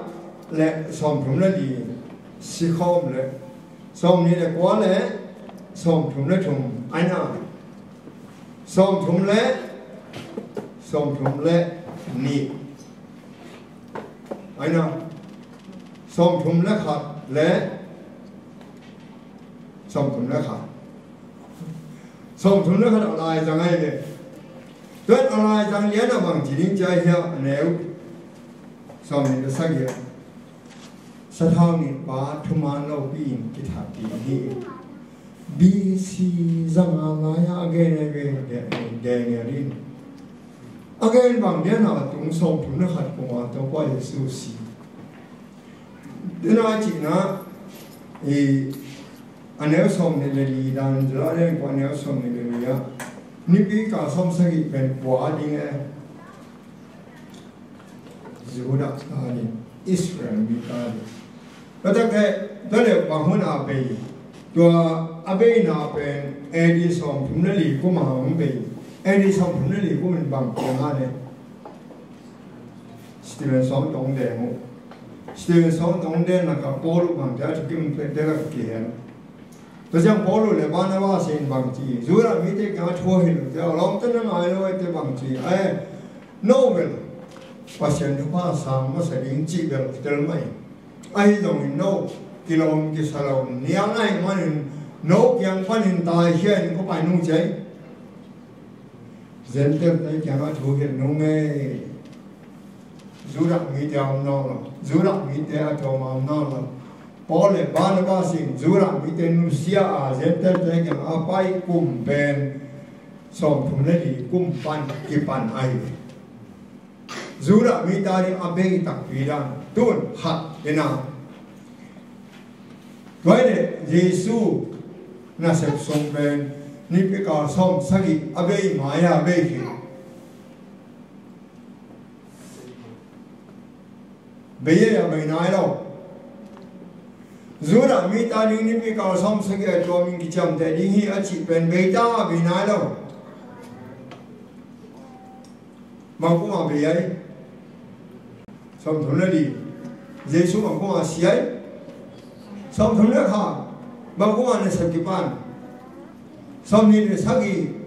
le sawmthum le li si khawm le, sawmnih le kua le sawmthum le thum, ai na, sawmthum le, sawmthum le nih, ai na, sawmthum le khat le sawmthum le khat. Sawmthum le khat a laizang ai ve. Tua a laizang lianah bang ci ding ci ai hiah, a neu sawmnih le sagih ah, sathau nihpa thuman lopi in kithat ding hi. B C zanga lai-ah a gen ai ve, Daniel in. A gen bang lianah a tung sawmthum le khat kuma Topa Jesu si. Tuna cihna, i, a neu sawmnih le li dan, Jerusalem ko a neu sawmnih le li ah, nipi kal sawm sagih pen kua ding e? Judah ta ding, Israel mi ta ding. Tua tak teh, tua le bang hun a bei, tua a beina pen A D sawmthum le li kum a hong bei. A D sawmthum le li kum in bang piang a le? Stephen sawng tong deng uh. Stephen sawng tong deng na ka Paul uh bang tia thukim pek deng a kihen. Tua ciang Paul uh le Barnabas in bang ci, Judah mite kiang a thu hi lo tia, lawmte na ngai lo ai te bang ci, ai, no bel Pasian thupha sang masa ding ci bel tel mai. Ahi zongin no kilawm kisa lo, nial ngai manin no kiang panin tai hian ko pai nung ci ai. Gentile te kiangah thu hilh nung e. Judah mite a om nawn lo, Judah mite a tawm a om nawn lo. Paul le Barnabas in Judah mite nusia a Gentile te kiangah a pai kum pen sawmthum le li kum pan kipan ahi. Judah mite a ding a bei takpi dan tun khat ina. Tua hi leh Jesu nasep sung pen nipi kal sawm sagih a bei mai-a bei hi. Bei ei a bei nai lo. Judah mite a ding nipi kal sawm sagih a tuamin kiciamteh ding hi a cih pen bei ta a bei nai lo. Bang kum a bei ai? Sawmthum le li. Jesu bang kum a si ai? Sawmthum le khat. Bang kum a nasep kipan? Sawmnih le sagih.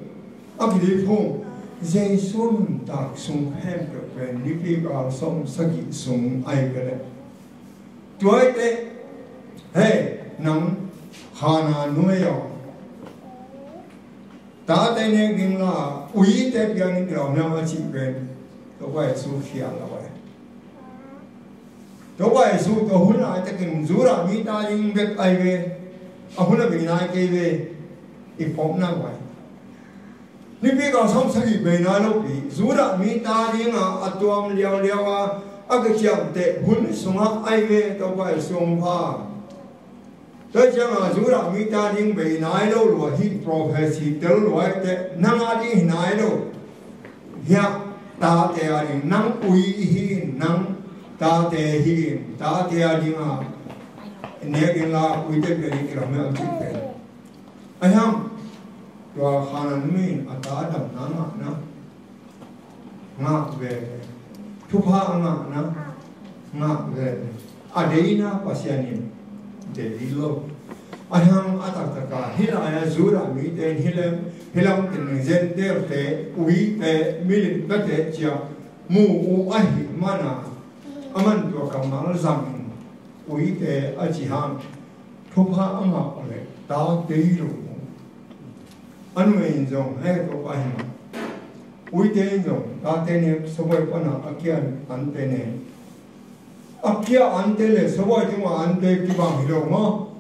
A kili phung. Jesu nuntak sung khempeuh pen nipi kal sawm sagih sung ai ka le. Tua hi teh, hei, nang khana numei aw. Tate nek ding la, uite piak ding la, nang a cih pen Topa Jesu khial lo ai. Topa Jesu tua hun laitakin Judah mite a ding bek ai ve. A hun a bei nai kei ve. I phawkna vai. Nipi kal sawm sagih bei nai lopi, Judah mite a dingah a tuam liauliau a, a kiciamteh hun sungah ai ve Topa Jesu hong pha. Tua ciangah Judah mite a ding bei nai lo lua hi, prophecy tel lua hi teh, nang a ding hi nai lo. Hiah tate a ding, nang ui hi in, nang tate hi in, tate a ding a nek in la uite pia ding kilam hi a cih pen. Ahi hang tua Kanaan mi in a ta damna ngahna ngah ve. Thupha a ngahna ngah ve. A deina Pasian in dei lo. Ahi hang a taktak a hih lai-ah Judah mite in hih lam, hih lam teng Gentile-te, uite, milim pete ci-a mu uh ahih manin, aman tua kammal zangin uite a ci hang thupha a ngah uh leh ta dei lo. A nuai in zong hei Topa hi mah. Uite in zong tate nek, sabuai pana a kia ante nek. A kia ante le sabuai tungah ante kibang hi lo maw?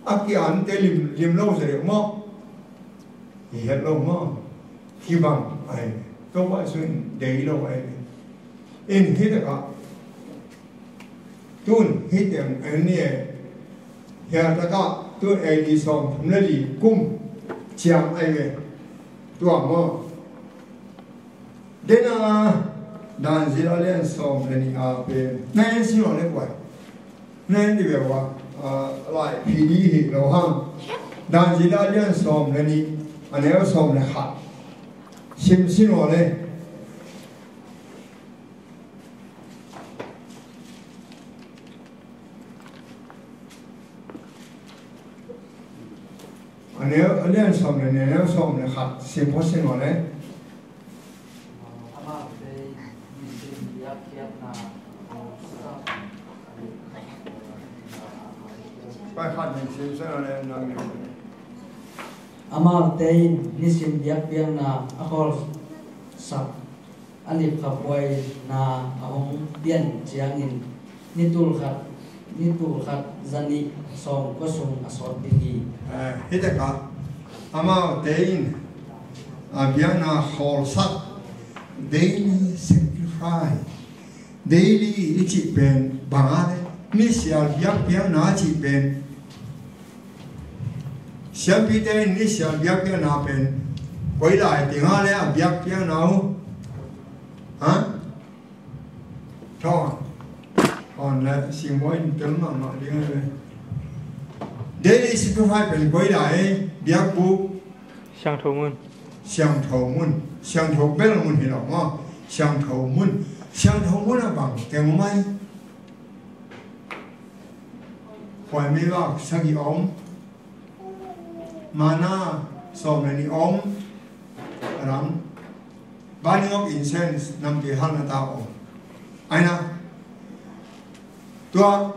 A kia ante lim, lim lo zia deuh maw? Hi het lo maw? Kibang ahi. Topa Jesu in dei lo ahi. In hih takah tun hih teng en ni e. Hih takah tun A D sawmthum le li kum ciang ahi ve. Tua maw? Dena Daniel a lian sawm le nih a pen na en sin lo le kuai. Na en di ve ua, a, lai phi di hi lo hang. Daniel a lian sawm le nih, a neu sawm le khat. Sim sin lo le. A neu, a lian sawm le nih, a neu sawm le khat, sim pha sin lo le. Pai khat nih sim sa lo le, nang nih. Amaute in nisim biakpiakna a khawlsak, a lipkhaphuai na a hong pian ciangin ni tul khat, ni tul khat za nih sawm kua sung a sawt ding hi. Eh, hih takah amaute in, a, biakna khawlsak, daily sacrifice, daily i cih pen bang a le, misial biakpiakna a cih pen, siampite in misial biakpiakna pen koi lai ding a le a biakpiakna uh. Ha? Thon. Thon le simbawi in tel mahmah ding a le. Daily sacrifice pen koi lai biakbuk. Siangtho mun. Siangtho mun. Siangtho bel mun hi lo maw. Siangtho mun. Siangtho mun a bang teng mai. Khuai meivak sagih om. Manna sawm le nih om. A dang. Burning of incense, nampi halna ta om. Aina. Tua,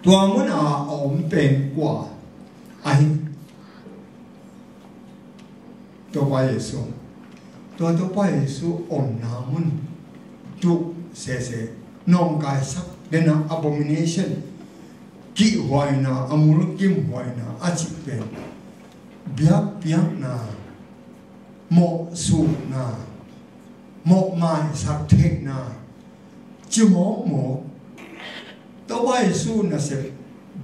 tua mun a om pen kua ahi. Topa Jesu. Tua Topa Jesu omna mun tu sese. Nawngkaisak dena abomination. Kihhuaina, a mulkimhuaina, a cih pen. Biakpiakna, mawhsukna, mawhmaisak theihna, cimawkmawk. Topa Jesu nasep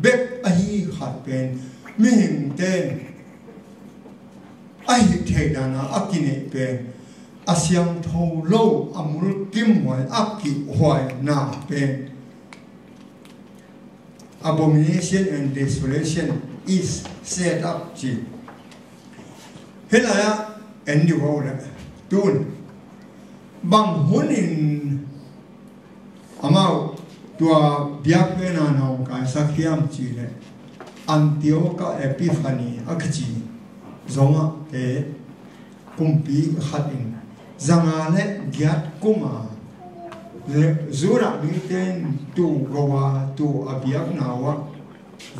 bek ahi khat pen mihingte in a hih theih dana a kineih pen a siangtho lo, a mulkimhuai, a kihhuaina pen. Abomination and desolation is set up ci. Hih lai-ah en dih uh le tun bang hunin amau tua biakpiakna nawngkaisak hiam cih leh Antioch Epiphanes a kici zongah te kumpi khat in zanga le giat kum a Judah mite in tu go a tu a biakna uh ah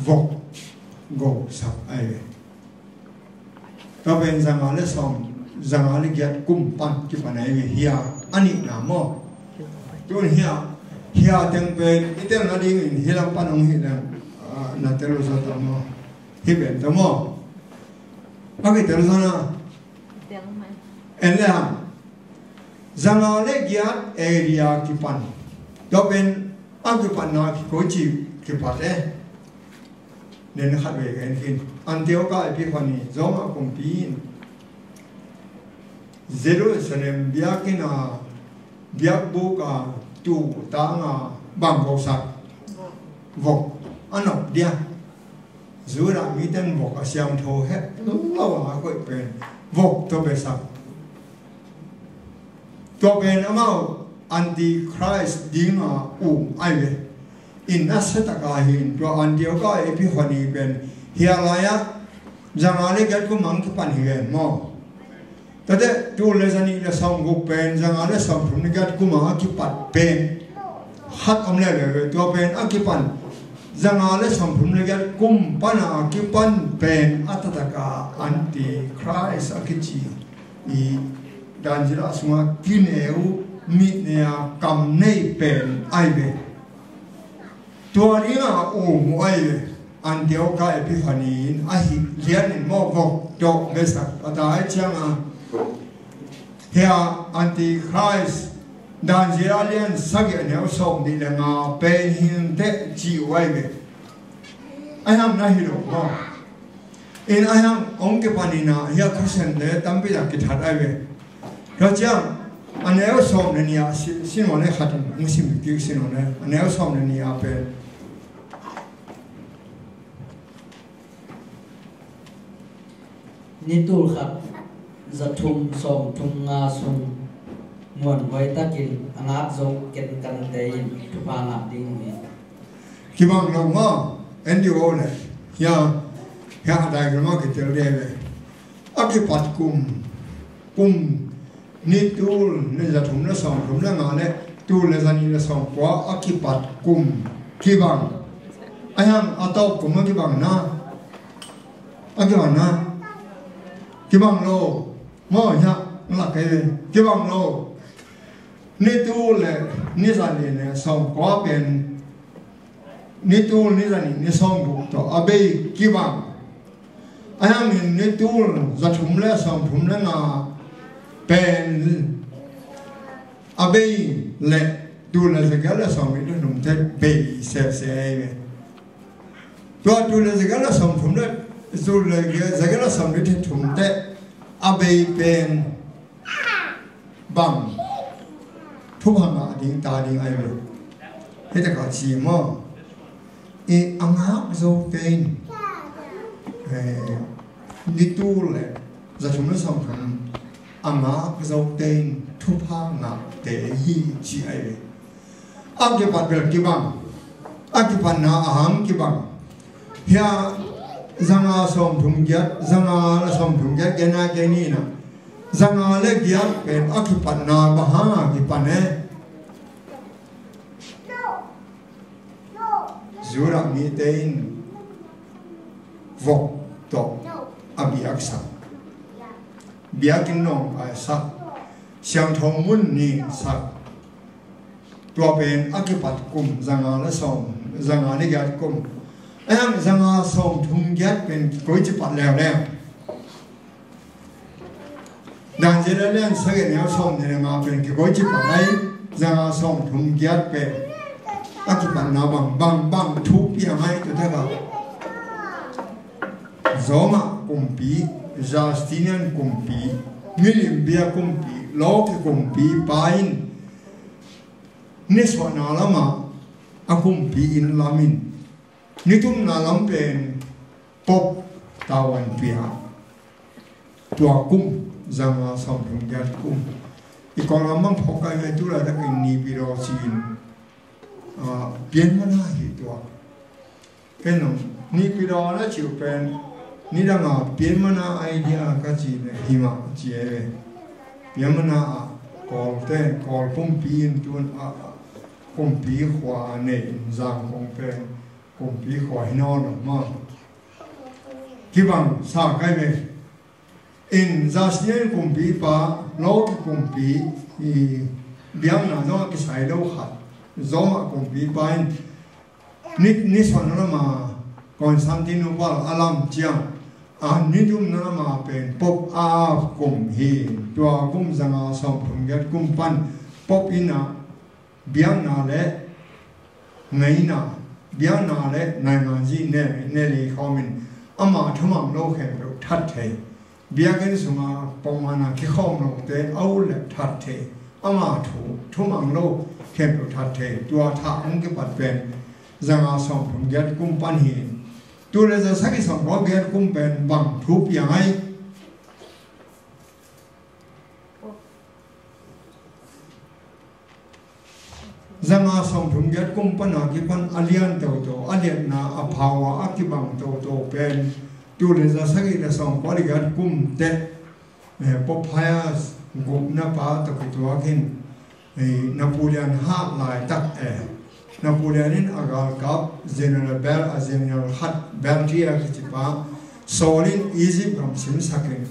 vok go sak ahi ve. Tua pen zanga le sawm, zanga le giat kum pan kipan ahi ve. Hia a nihna maw? Tun hia, hia teng pen i telna dingin hih lam pan hong hih leng, ah, na tel uh zaw ta maw? Hih pen ta maw? A kitel zaw na. En le hang. Zanga le giat area kipan. Tua pen a kipanna kiko ci Kipat e. Nen khat vei ka en khin. Antioka Epiphani, Roma kumpi in Jerusalem biakinn a, biakbuk a, tu tang a, bang voksak, vok a nop dia. Judah mite in vok a siangtho het lo a koih pen vok tawh besak. Tua pen amau Antichrist dinga um ai ve. In a setaka hin tua Antioka Epiphani pen hia lai-ah zanga le giat kum ang kipan hi ven maw? Tate tul le zanih le sawmguk pen zanga le sawmthum le giat kum a kipat pen khat om le ve ve. Tua pen a kipan zanga le sawmthum le giat kum pana a kipan pen a tataka Antichrist a kici i Daniel a sunga kineu mitnea kam nei pen ai ve. Tua dinga um uh ai ve. Antioka Epiphani in ahi lianin mawh vok dawh besak a ta ai cianga hia Antichrist Daniel a lian sagih a neu sawm nih le nga pen hinteh ci uh ai ve. Ai hang na hi lo maw? In a hiang hong kipanin ah hia Khristian le tampi tak kithat ai ve. Tua ciang a neu sawm le nih ah si, si nawn le khat in hong sim kik si nawn le a neu sawm le nih ah pen. Ni tul khat za thum sawm thum nga sung muanhuai takin a ngak zo kenkante in thupha ngah ding uh hi. Kibang lo maw, en dih o le. Hia, hia a dai lo maw, kitel dih le. A kipat kum, kum ni tul ni za thum le sawm thum le nga le tul le za nih le sawm kua a kipat kum kibang. A hiang a tawp kum a kibang na. A kibang na. Kibang lo. Maw hia, lak kei le. Kibang lo. Ni tul le ni za nih le sawm kua pen ni tul ni za nih ni sawm guk tawh a bei kibang. A hiangin ni tul za thum le sawm thum le nga pen a bei le tul le za giat le sawm nih le thum te bei sese ai ve. Tua tul le za giat le sawm thum le tul le za giat le sawm nih le thum te a bei pen bang thupha ngah ding ta ding ai lo. Hei taka ci maw? I a ngak zo tein ni tul le za thum le sawm thum a ngak zo tein thupha ngah te hi ci ai lo. A kipat bel kibang. A kipatna a hang kibang. Hia zanga sawm thum giat, zanga le sawm thum giat gen a gen ina. Zanga le giat pen a kipatna bang hanga kipan e. Judah mite in vok tawh a biaksak. Biakinn nawngkaisak. Siangtho mun nin sak. Tua pen a kipat kum zanga le sawm, zanga le giat kum. A hiang zanga sawm thum giat pen koici pat leuleu. Daniel a lian sagih neu sawm nih le nga pen kikoici pat ai. Zanga sawm thum giat pen a kipatna bang bang bang thu piang ai tua taka. Roma kumpi, Justinian kumpi, milim bia kumpi, lawki kumpi pa in nisuahna lamah a kumpi inn lam in nitumna lam pen pop tavuan pia. Tua kum zanga sawm thum giat kum i kawlgam bang phawk kai ve tu laitakin Naypyidaw ci-in pianmana hi tua. Ken nong Naypyidaw na ci uh pen nidanga pianmana idea ka ci le himah ci e ve. Pianmana ah kawlte kawl kumpi in tun ah kumpi khua nei in zangkong pen kumpi khua hi nawn lo maw? Kibang sa kai ve. In Justinian kumpipa, lawki kumpi biakna zongah kisai lo khat, Roma kumpipa in ni, nisuahna lama Constantinople a lam ciang a nitumna lama pen Pope a kum hi. Tua kum zanga sawm thum giat kum pan Pope in a biakna le ngeina biakna le nainganzi ne, ne lei khawmin ama thumang lo khempeuh that thei. Biakinn sunga pongmana kikhawm lote a ut le that thei. Ama thu, thumang lo khempeuh that thei. Tua thah hong kipat pen zanga sawmthum giat kum pan hi. Tul le za sagih sawmkua giat kum pen bang thu piang ai? Zanga sawmthum giat kum pana kipan a lian toto, a liatna a power a kibang toto pen tul le za sagih le sawmkua le giat kum teh, eh, Pope Pius gukna pa tawh kituakin, eh, Napoleon hat laitak, eh, Napoleon in a galkap General Bel, a General khat Berthier kici pa sawl in Egypt gam simsakin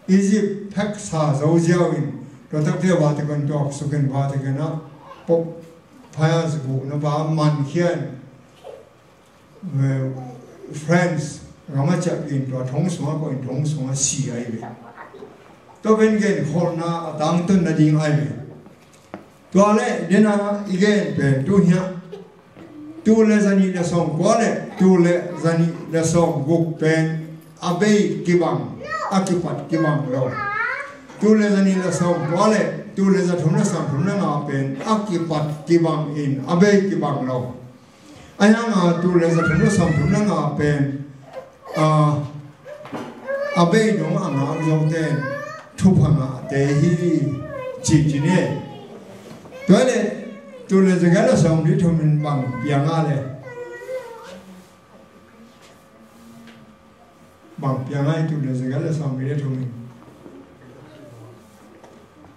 Egypt pheksa zo ziau in, tua takte Vatican tuaksukin Vatican ah Pope Pius gukna pa mankhia in, eh, France gam ah ciapin tua thong sungah koih in thong sungah si ahi ve. Tua pen genkholhna a tangtun nading ahi ve. Tua le dena i gen pen tu hiah tul le zanih le sawmkua le tul le zanih le sawmguk pen a bei kibang, a kipat kibang lo. Tul le zanih le sawmkua le tul le zathum le sawmthum le nga pen a kipat kibang in a bei kibang lo. Ahi hanga tul le zathum le sawmthum le nga pen, a, a bei dong a ngak zote thupha ngahte hi ci ci ni. Tua le tul le zagiat le sawmli thum in bang piang a le. Bang piang ai tul le zagiat le sawmli le thum in.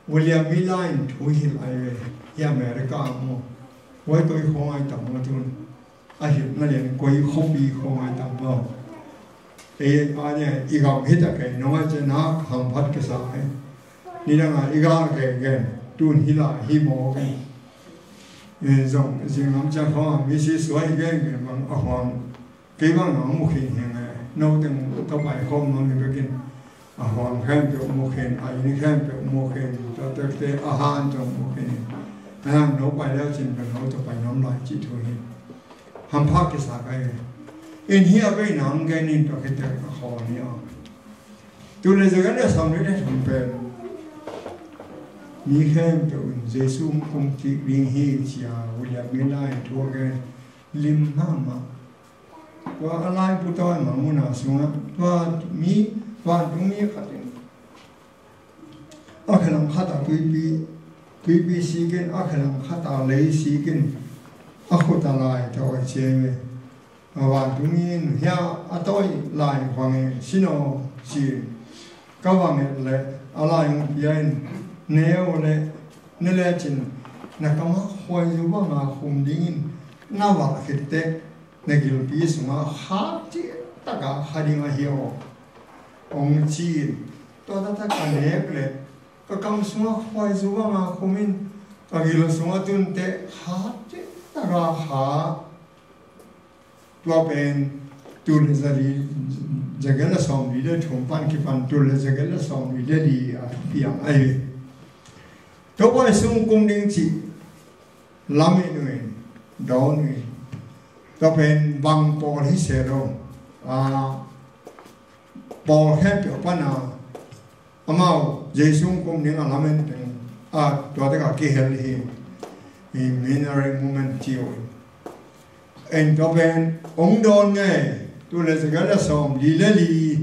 William Miller in thu hilh ai ve. Hi America ah maw. Huai koi khong ai tam maw tun. A hilhna lian koi khuapi khong ai tam maw. Ei a nia i gam hita kei nong ai cian a hamphat kisa ai. Nidang a i gal kei gen tun hilh a hi maw gen. Eh, zong zinglam cian khong a misi suai gen gen bang a huang. Kei bang nang mu khin hi nge, no teng tawh pai khawm nang hi bekin. A huang khempeuh mu khin, a inn khempeuh mu khin, tua tekte a han tawh mu khin. A han no pai leu cin bang no tawh pai nuam lai cih thu hi. Hampha kisa ka hi. In hi a bei nang gen in tua khit teh a khawl ni aw. Tul le zagiat le sawmli le thum pen mi khempeuh in Jesu kum kik ding hi ci a William Miller in thu a gen lim mahmah. Tua a laibu tawi mangmuna sungah tua mi vantungmi khat in a khelam khat a tuipi, tuipi sikin a khelam khat a lei sikin a khut a lai tawh a cia ve. A vantungmi in hia a tawi lai vang e sinaw ci. Ka va nget leh a lai hong pia in, ne uh leh ne lecin na kamah khuaizu banga khum dingin na vah khit teh na gilpi sungah kha cih taka kha ding ahi aw. Hong ci in, tua taktak ka nek leh ka kam sungah khuaizu banga khum in ka gil sungah tun teh kha cih taka kha. Tua pen tul le za li, zagiat le sawmli le thum pan kipan tul le zagiat le sawmli le li a thupiang ahi. Topa i sung kum ding cih lamen uh in, dawn uh in. Tua pen bang pawl hi se lo. A, pawl khempeuh pana amau Jesu kum ding a lamen teng a, tua tek a kihel hi. Hi missionary movement ci uh. En tua pen hong dawn ngei, tul le zagiat le sawmli le li,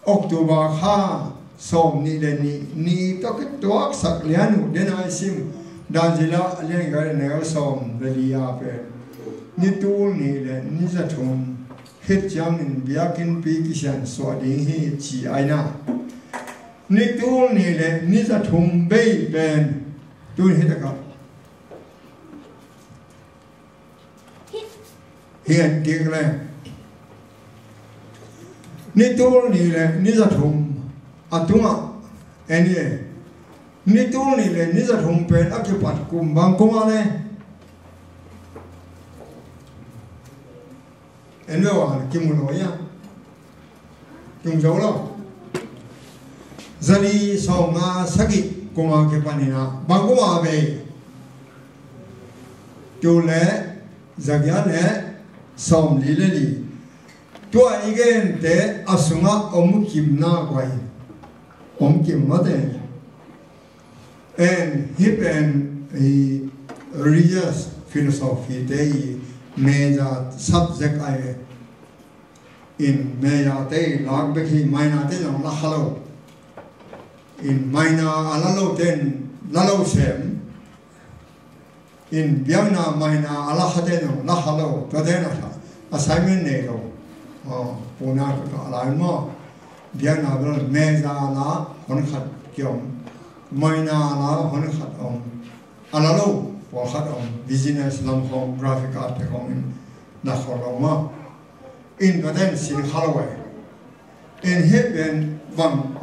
October kha sawmnih le nih ni tawh kituaksak lian uh, den a i sim dan zila a lian gai le neu sawm le li a pen ni tul nih le ni za thum khit ciangin biakinnpi kisiansuah ding hi ci aina. Ni tul nih le ni za thum bei pen tun hi takah hi en kik le ni tul nih le ni za thum a tungah en hi. Ni tul nih le ni za thum pen a kipat kum bang kum a le en ve ua kimu lo ia. Tung zo lo. Zali sawmnga sagih kuma kipanin a bang kuma bei. Tul le zagiat le sawmli le li. Tua i gente a sungah om kim nak uh hi. Om kim mate. En hih pen i religious philosophy te i major subject ahi ve. In major te i lak bek hi, minor te zong la kha lo. In minor a la lo ten la lo sem. In biakna minor a la kha ten zong la kha lo. Tua ten a assignment nei lo. Aw, puna ka ka lai maw. Biakna bel major la hon khat kiom. Minor la hon khat om. A la lo pawlkhat om. Business lam khawng, graphic art te khawng in la kha lo maw. In tua ten sin kha lo eh. In hih pen bang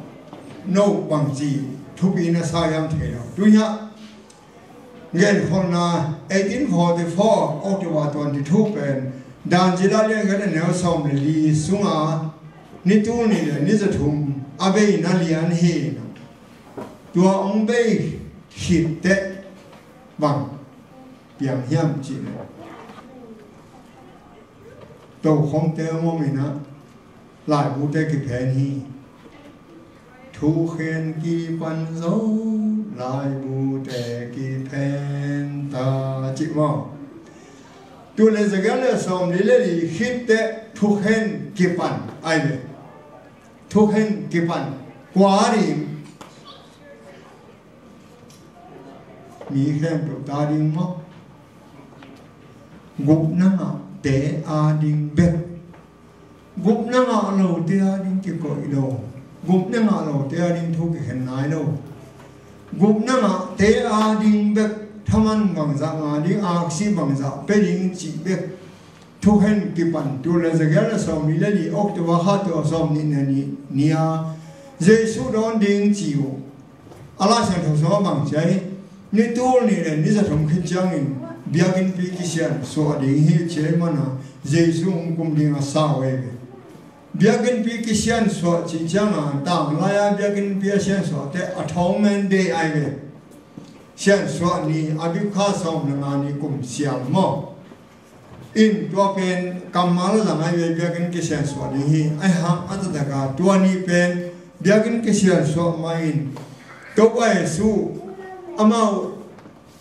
no bang ci thupi na sa hiam thei lo. Tu hiah genkholhna eighteen forty-four October twenty-two pen Dan zila lian khat a neu sawm le li sunga ni tul nih le ni za thum a beina lian hi. Tua hong bei khit teh bang piang hiam cih leh tokhomte hong om in ah laibute kiphen hi. Thukhen kipan zo laibute kiphen ta cih maw? Tul le za giat le sawm li le li khit teh thukhen kipan ai ve. Thukhen kipan kua ding? Mi khempeuh ta ding maw? Gupna ngahte a ding bek. Gupna ngah lote a ding kikoih lo. Gupna ngah lote a ding thu kikhen nai lo. Gupna ngahte a ding bek. Thaman bangzah ngah ding, aksi bangzah pia ding cih bek. Thukhen kipan tul le za giat le sawm li le li October kha tua sawm nih le nih ni-a Jesu dawn ding ci uh. A Lai Siangtho sungah bang ci a hi, ni tul nih le ni za thum khit ciangin biakinnpi kisiansuah ding hi ci ahih manin Jesu hong kum ding a sa uh ahi ve. Biakinnpi kisiansuah cih ciangin tanglai-a biakinnpi a siansuahte Atonement Day ahi ve. Siansuah ni, Abib kha sawm le nga ni kum sial maw? In tua pen kammal lang ahi ve, biakinn kisiansuah ding hi. Ahi hang a taktak a tua ni pen biakinn kisiansuah mah in Topa Jesu amau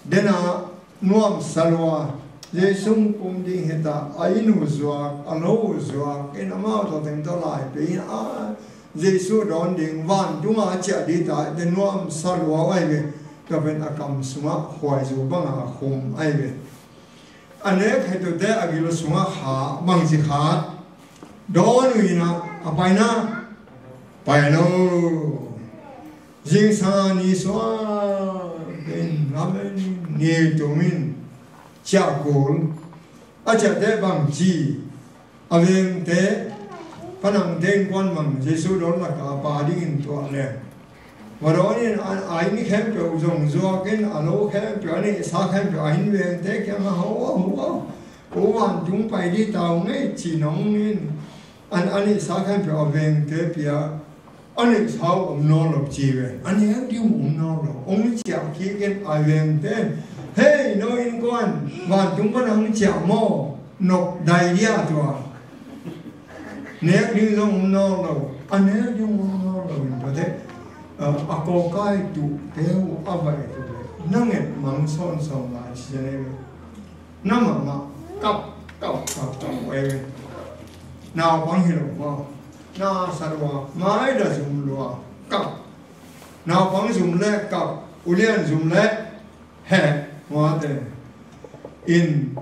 dena nuamsa lua, Jesu hong kum ding hi ta, a inn uh zuak, a lo uh zuak in amau tawh teng tawh lai pia in a Jesu dawn ding vantung a ciah ding ta, te nuamsa lua ahi ve. Tua pen a kam sungah khuaizu banga khum ahi ve. A nek khetuate a gil sungah kha bangci khat dawn uh in ah a paina pai lo. Zingsang a ni suak in, amen, ni tum in ciah kul. A ciahte bangci a vengte, panangte innkuan bang Jesu dawn lakah a pa dingin tuah leng, va dawn in a, a inn khempeuh zong zuak in a lo khempeuh, a neihsa khempeuh a inn vengte kiangah ho a, ho a, ko vantung pai ding ta ung ei ci nong in, an a neihsa khempeuh a vengte pia. A neihsa uh om nawn lo ci ve. A nek ding uh om nawn lo. Hong ciah kik in a vengte, hei no innkuan, vantung pan hong ciah maw? Nop dai dia tua. Nek ding zong om nawn lo. A nek ding uh om nawn lo in tuate a kawkai tuhte uh a vai tu ve. Na nget mang sawnsawn lai ci ve. Na mahmah kap kap kap kap uh ei ve. Naupang hi lo maw? Na sa lua, maida zum lua, kap. Naupang zum le kap, ulian zum le heh, mate. In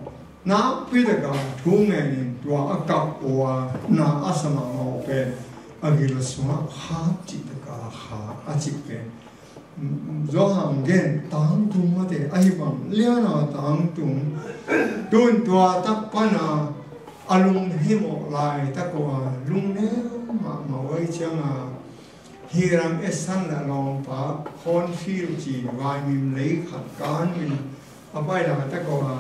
nakpi taka thu ngenin tua a kap uh a na a sa mahmah uh pen a gil sungah kha cih taka kha a cih pen Johan gen tangtung mate, ahi bang liana tangtung. Tun tua tak pana a lunghimawh laitak uh a lungneu mahmah uh ahi cianga, Hiram Edson le a lawmpa Cornfield ci vaimim lei khat kan in a pai laitak uh a,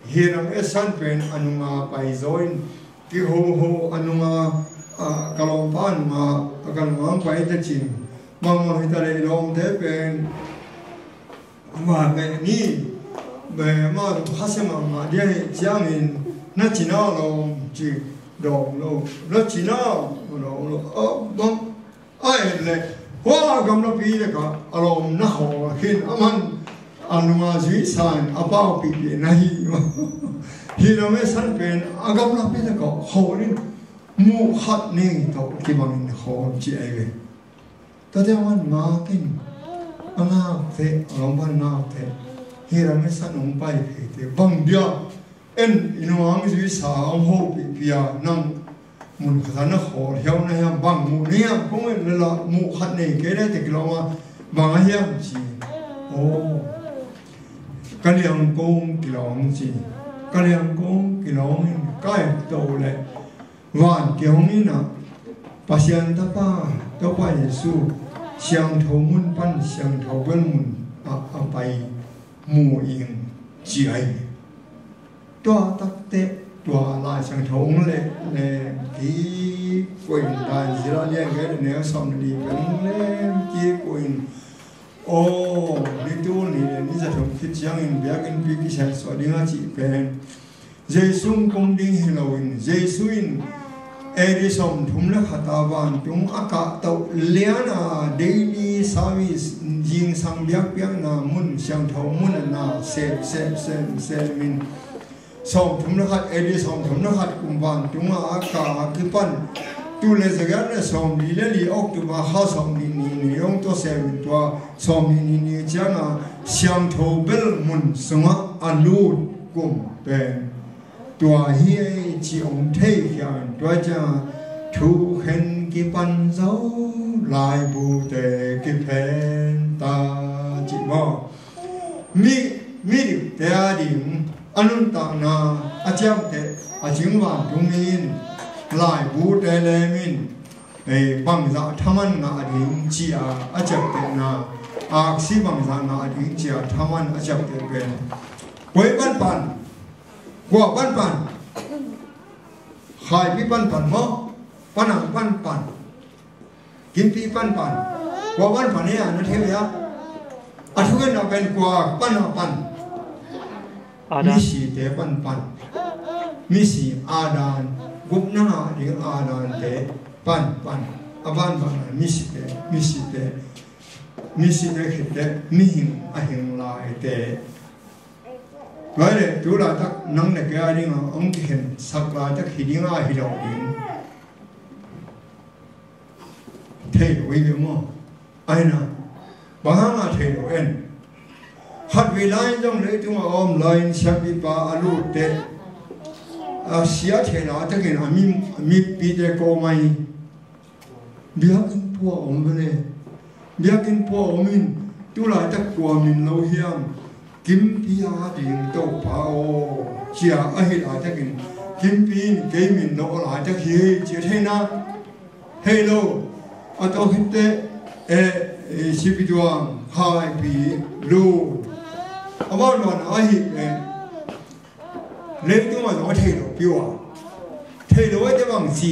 Hiram Edson pen a nunga paizaw in kihoho a nunga, a, ka lawmpa a nunga, a ka nunga ang pai ta cin. Mangmang hita leh lawmte pen mah pen ni, mah tu khase mahmah dia hi ciangin Na cina lawm ci dawng lo, na cina lawm lo, a bang a et le, hua gamlapi le ka a lawm na hawl khin a man a nunga zui sa in a pau pipi na hi. Hi lo me san pen a gamlapi le ka hawl in mu khat ni tawh kibangin hawl ci ai ve. Tate man ngak in a ngak te a lawm ban ngak te hi lo me san ong pai phei te bang dia. En i nuang zui sa hong ho pihpia nang mun khat na khawl hiau na hiam bang muh na hiam kong en lala muh khat nei kei le te kilawm a bang a hiam ci. Aw ka liang kong kilawm ci. Ka liang kong kilawm in kai to le van kihong in a Pasian tapa Topa Jesu siangtho mun pan siangtho bel mun a a pai mu ing ci ai. Tua takte tua Lai Siangtho hong leh lem kik uh in dan zila lian gei le neu sawm li pen hong lem kik uh in. Aw ni tul ni le ni za thum khit ciangin biakinnpi kisiansuah ding a cih pen Jesu hong kum ding hi loin Jesu in A D sawmthum le khat a vantung a kahtoh lian a daily service zingsang biakpiakna mun siangtho mun a na sep sep sem sem in sawmthum le khat A D sawmthum le khat kum vantung a a ka a kipan tu le zagiat le sawmli le li October kha sawmli ni ni hong tua sem in tua sawmli ni ni ciang a siangtho bel mun sungah a lut kum pen tua hi ei ci hong thei khian tua ciang a thu khen kipan zo laibute kiphen ta ci maw? Mi mi dikte a ding a nuntakna a ciamteh a cing vantung in laibute lem in ei bangzah thaman ngah ding ci a a ciamtehna aksi bangzah ngah ding ci a thaman a ciamteh pen koi panpan kua panpan khaipi panpan maw panang panpan kimpi panpan kua panpan ia na thei ia a thugenna pen kua pan a pan misite panpan misi adan gupna ngah ding adante panpan a panpan misite misite misite khitte mihing a hing laite Tua le tu laitak nang le kei a ding a hong kikhen sak laitak hi ding a hi lo ding. Thei lo i ve maw? Aina bang hang a thei lo en. Khat vei lai zong leitung a om lai in siampipa a lut te a sia thei la takin a mi a mipi te ko mai. Biakinn pua om ve le biakinn pua om in tu laitak kua min lo hiam? Kimpi a ding Topa aw cia a hi laitakin kimpi in kei min lo a laitak hi cia theina hei lo a tawh hitte e sipituang haipi lu a vanluan a hi e leitung a zong a thei lo piu a thei lo a te bang ci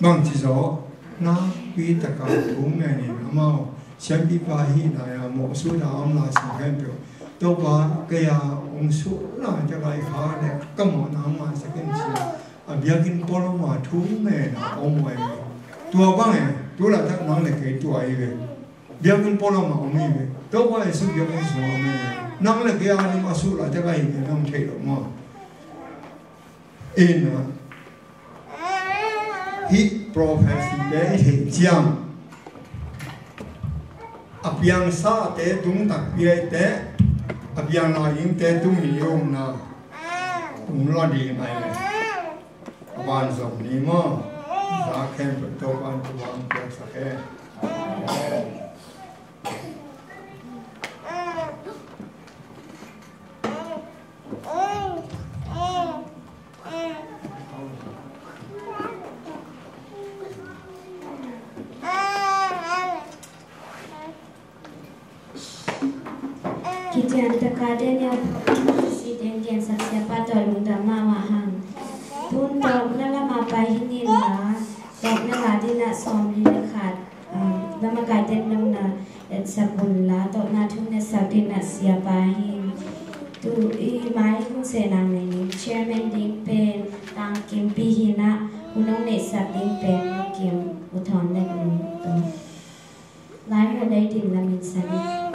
Bangci zaw nakpi taka thu ngenin amau siampipa hih lai-a mawhsut a om lai sing khempeuh Topa kei a hong sut lai taka i kha le ka mawhna hong ngaisak in ci a biakinn pawlawma thu ngen a om uh ahi. Tua bang e tu laitak nang le kei tua ahi ve. Biakinn pawlawma om ahi ve. Topa Jesu biakinn sungah om ahi ve. Nang le kei a ning a sut lai taka hi ve nang thei lo maw? Ina hih prophecy te i theih ciang a piangsate tung takpi aite a piangna ingte tung hi umna tung la ding ai a van zong ni maw? Za khempeuh Topa in tua hong piaksak e. Khitian taka Daniel si den gensak siapa tawh lungdam mahmah hang. Tun tawpna lama pai hi nin la tawpna la dinah sawmli le khat. Lamakaite nong na etsak un la tawhna thu ngetsak dinah siapa hi. Tu i mai hong seh nang nei ni. Chairman ding pen Tang Kim Pi hi a, hun hong neihsak ding pen Kim U Thon Let Nu. Lai mu lei din lamin san.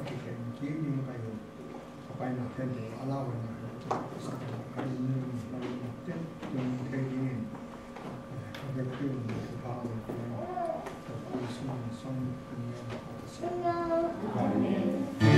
Kikhen kik ding ka hi. Ka paina khempeuh a lauhuaina khempeuh ka sak a, ka inn, ka inn teng tung thei dingin ka vekpi un thupha hong pia in. Ka pi sung song kan ngen ka Pasian. Amen.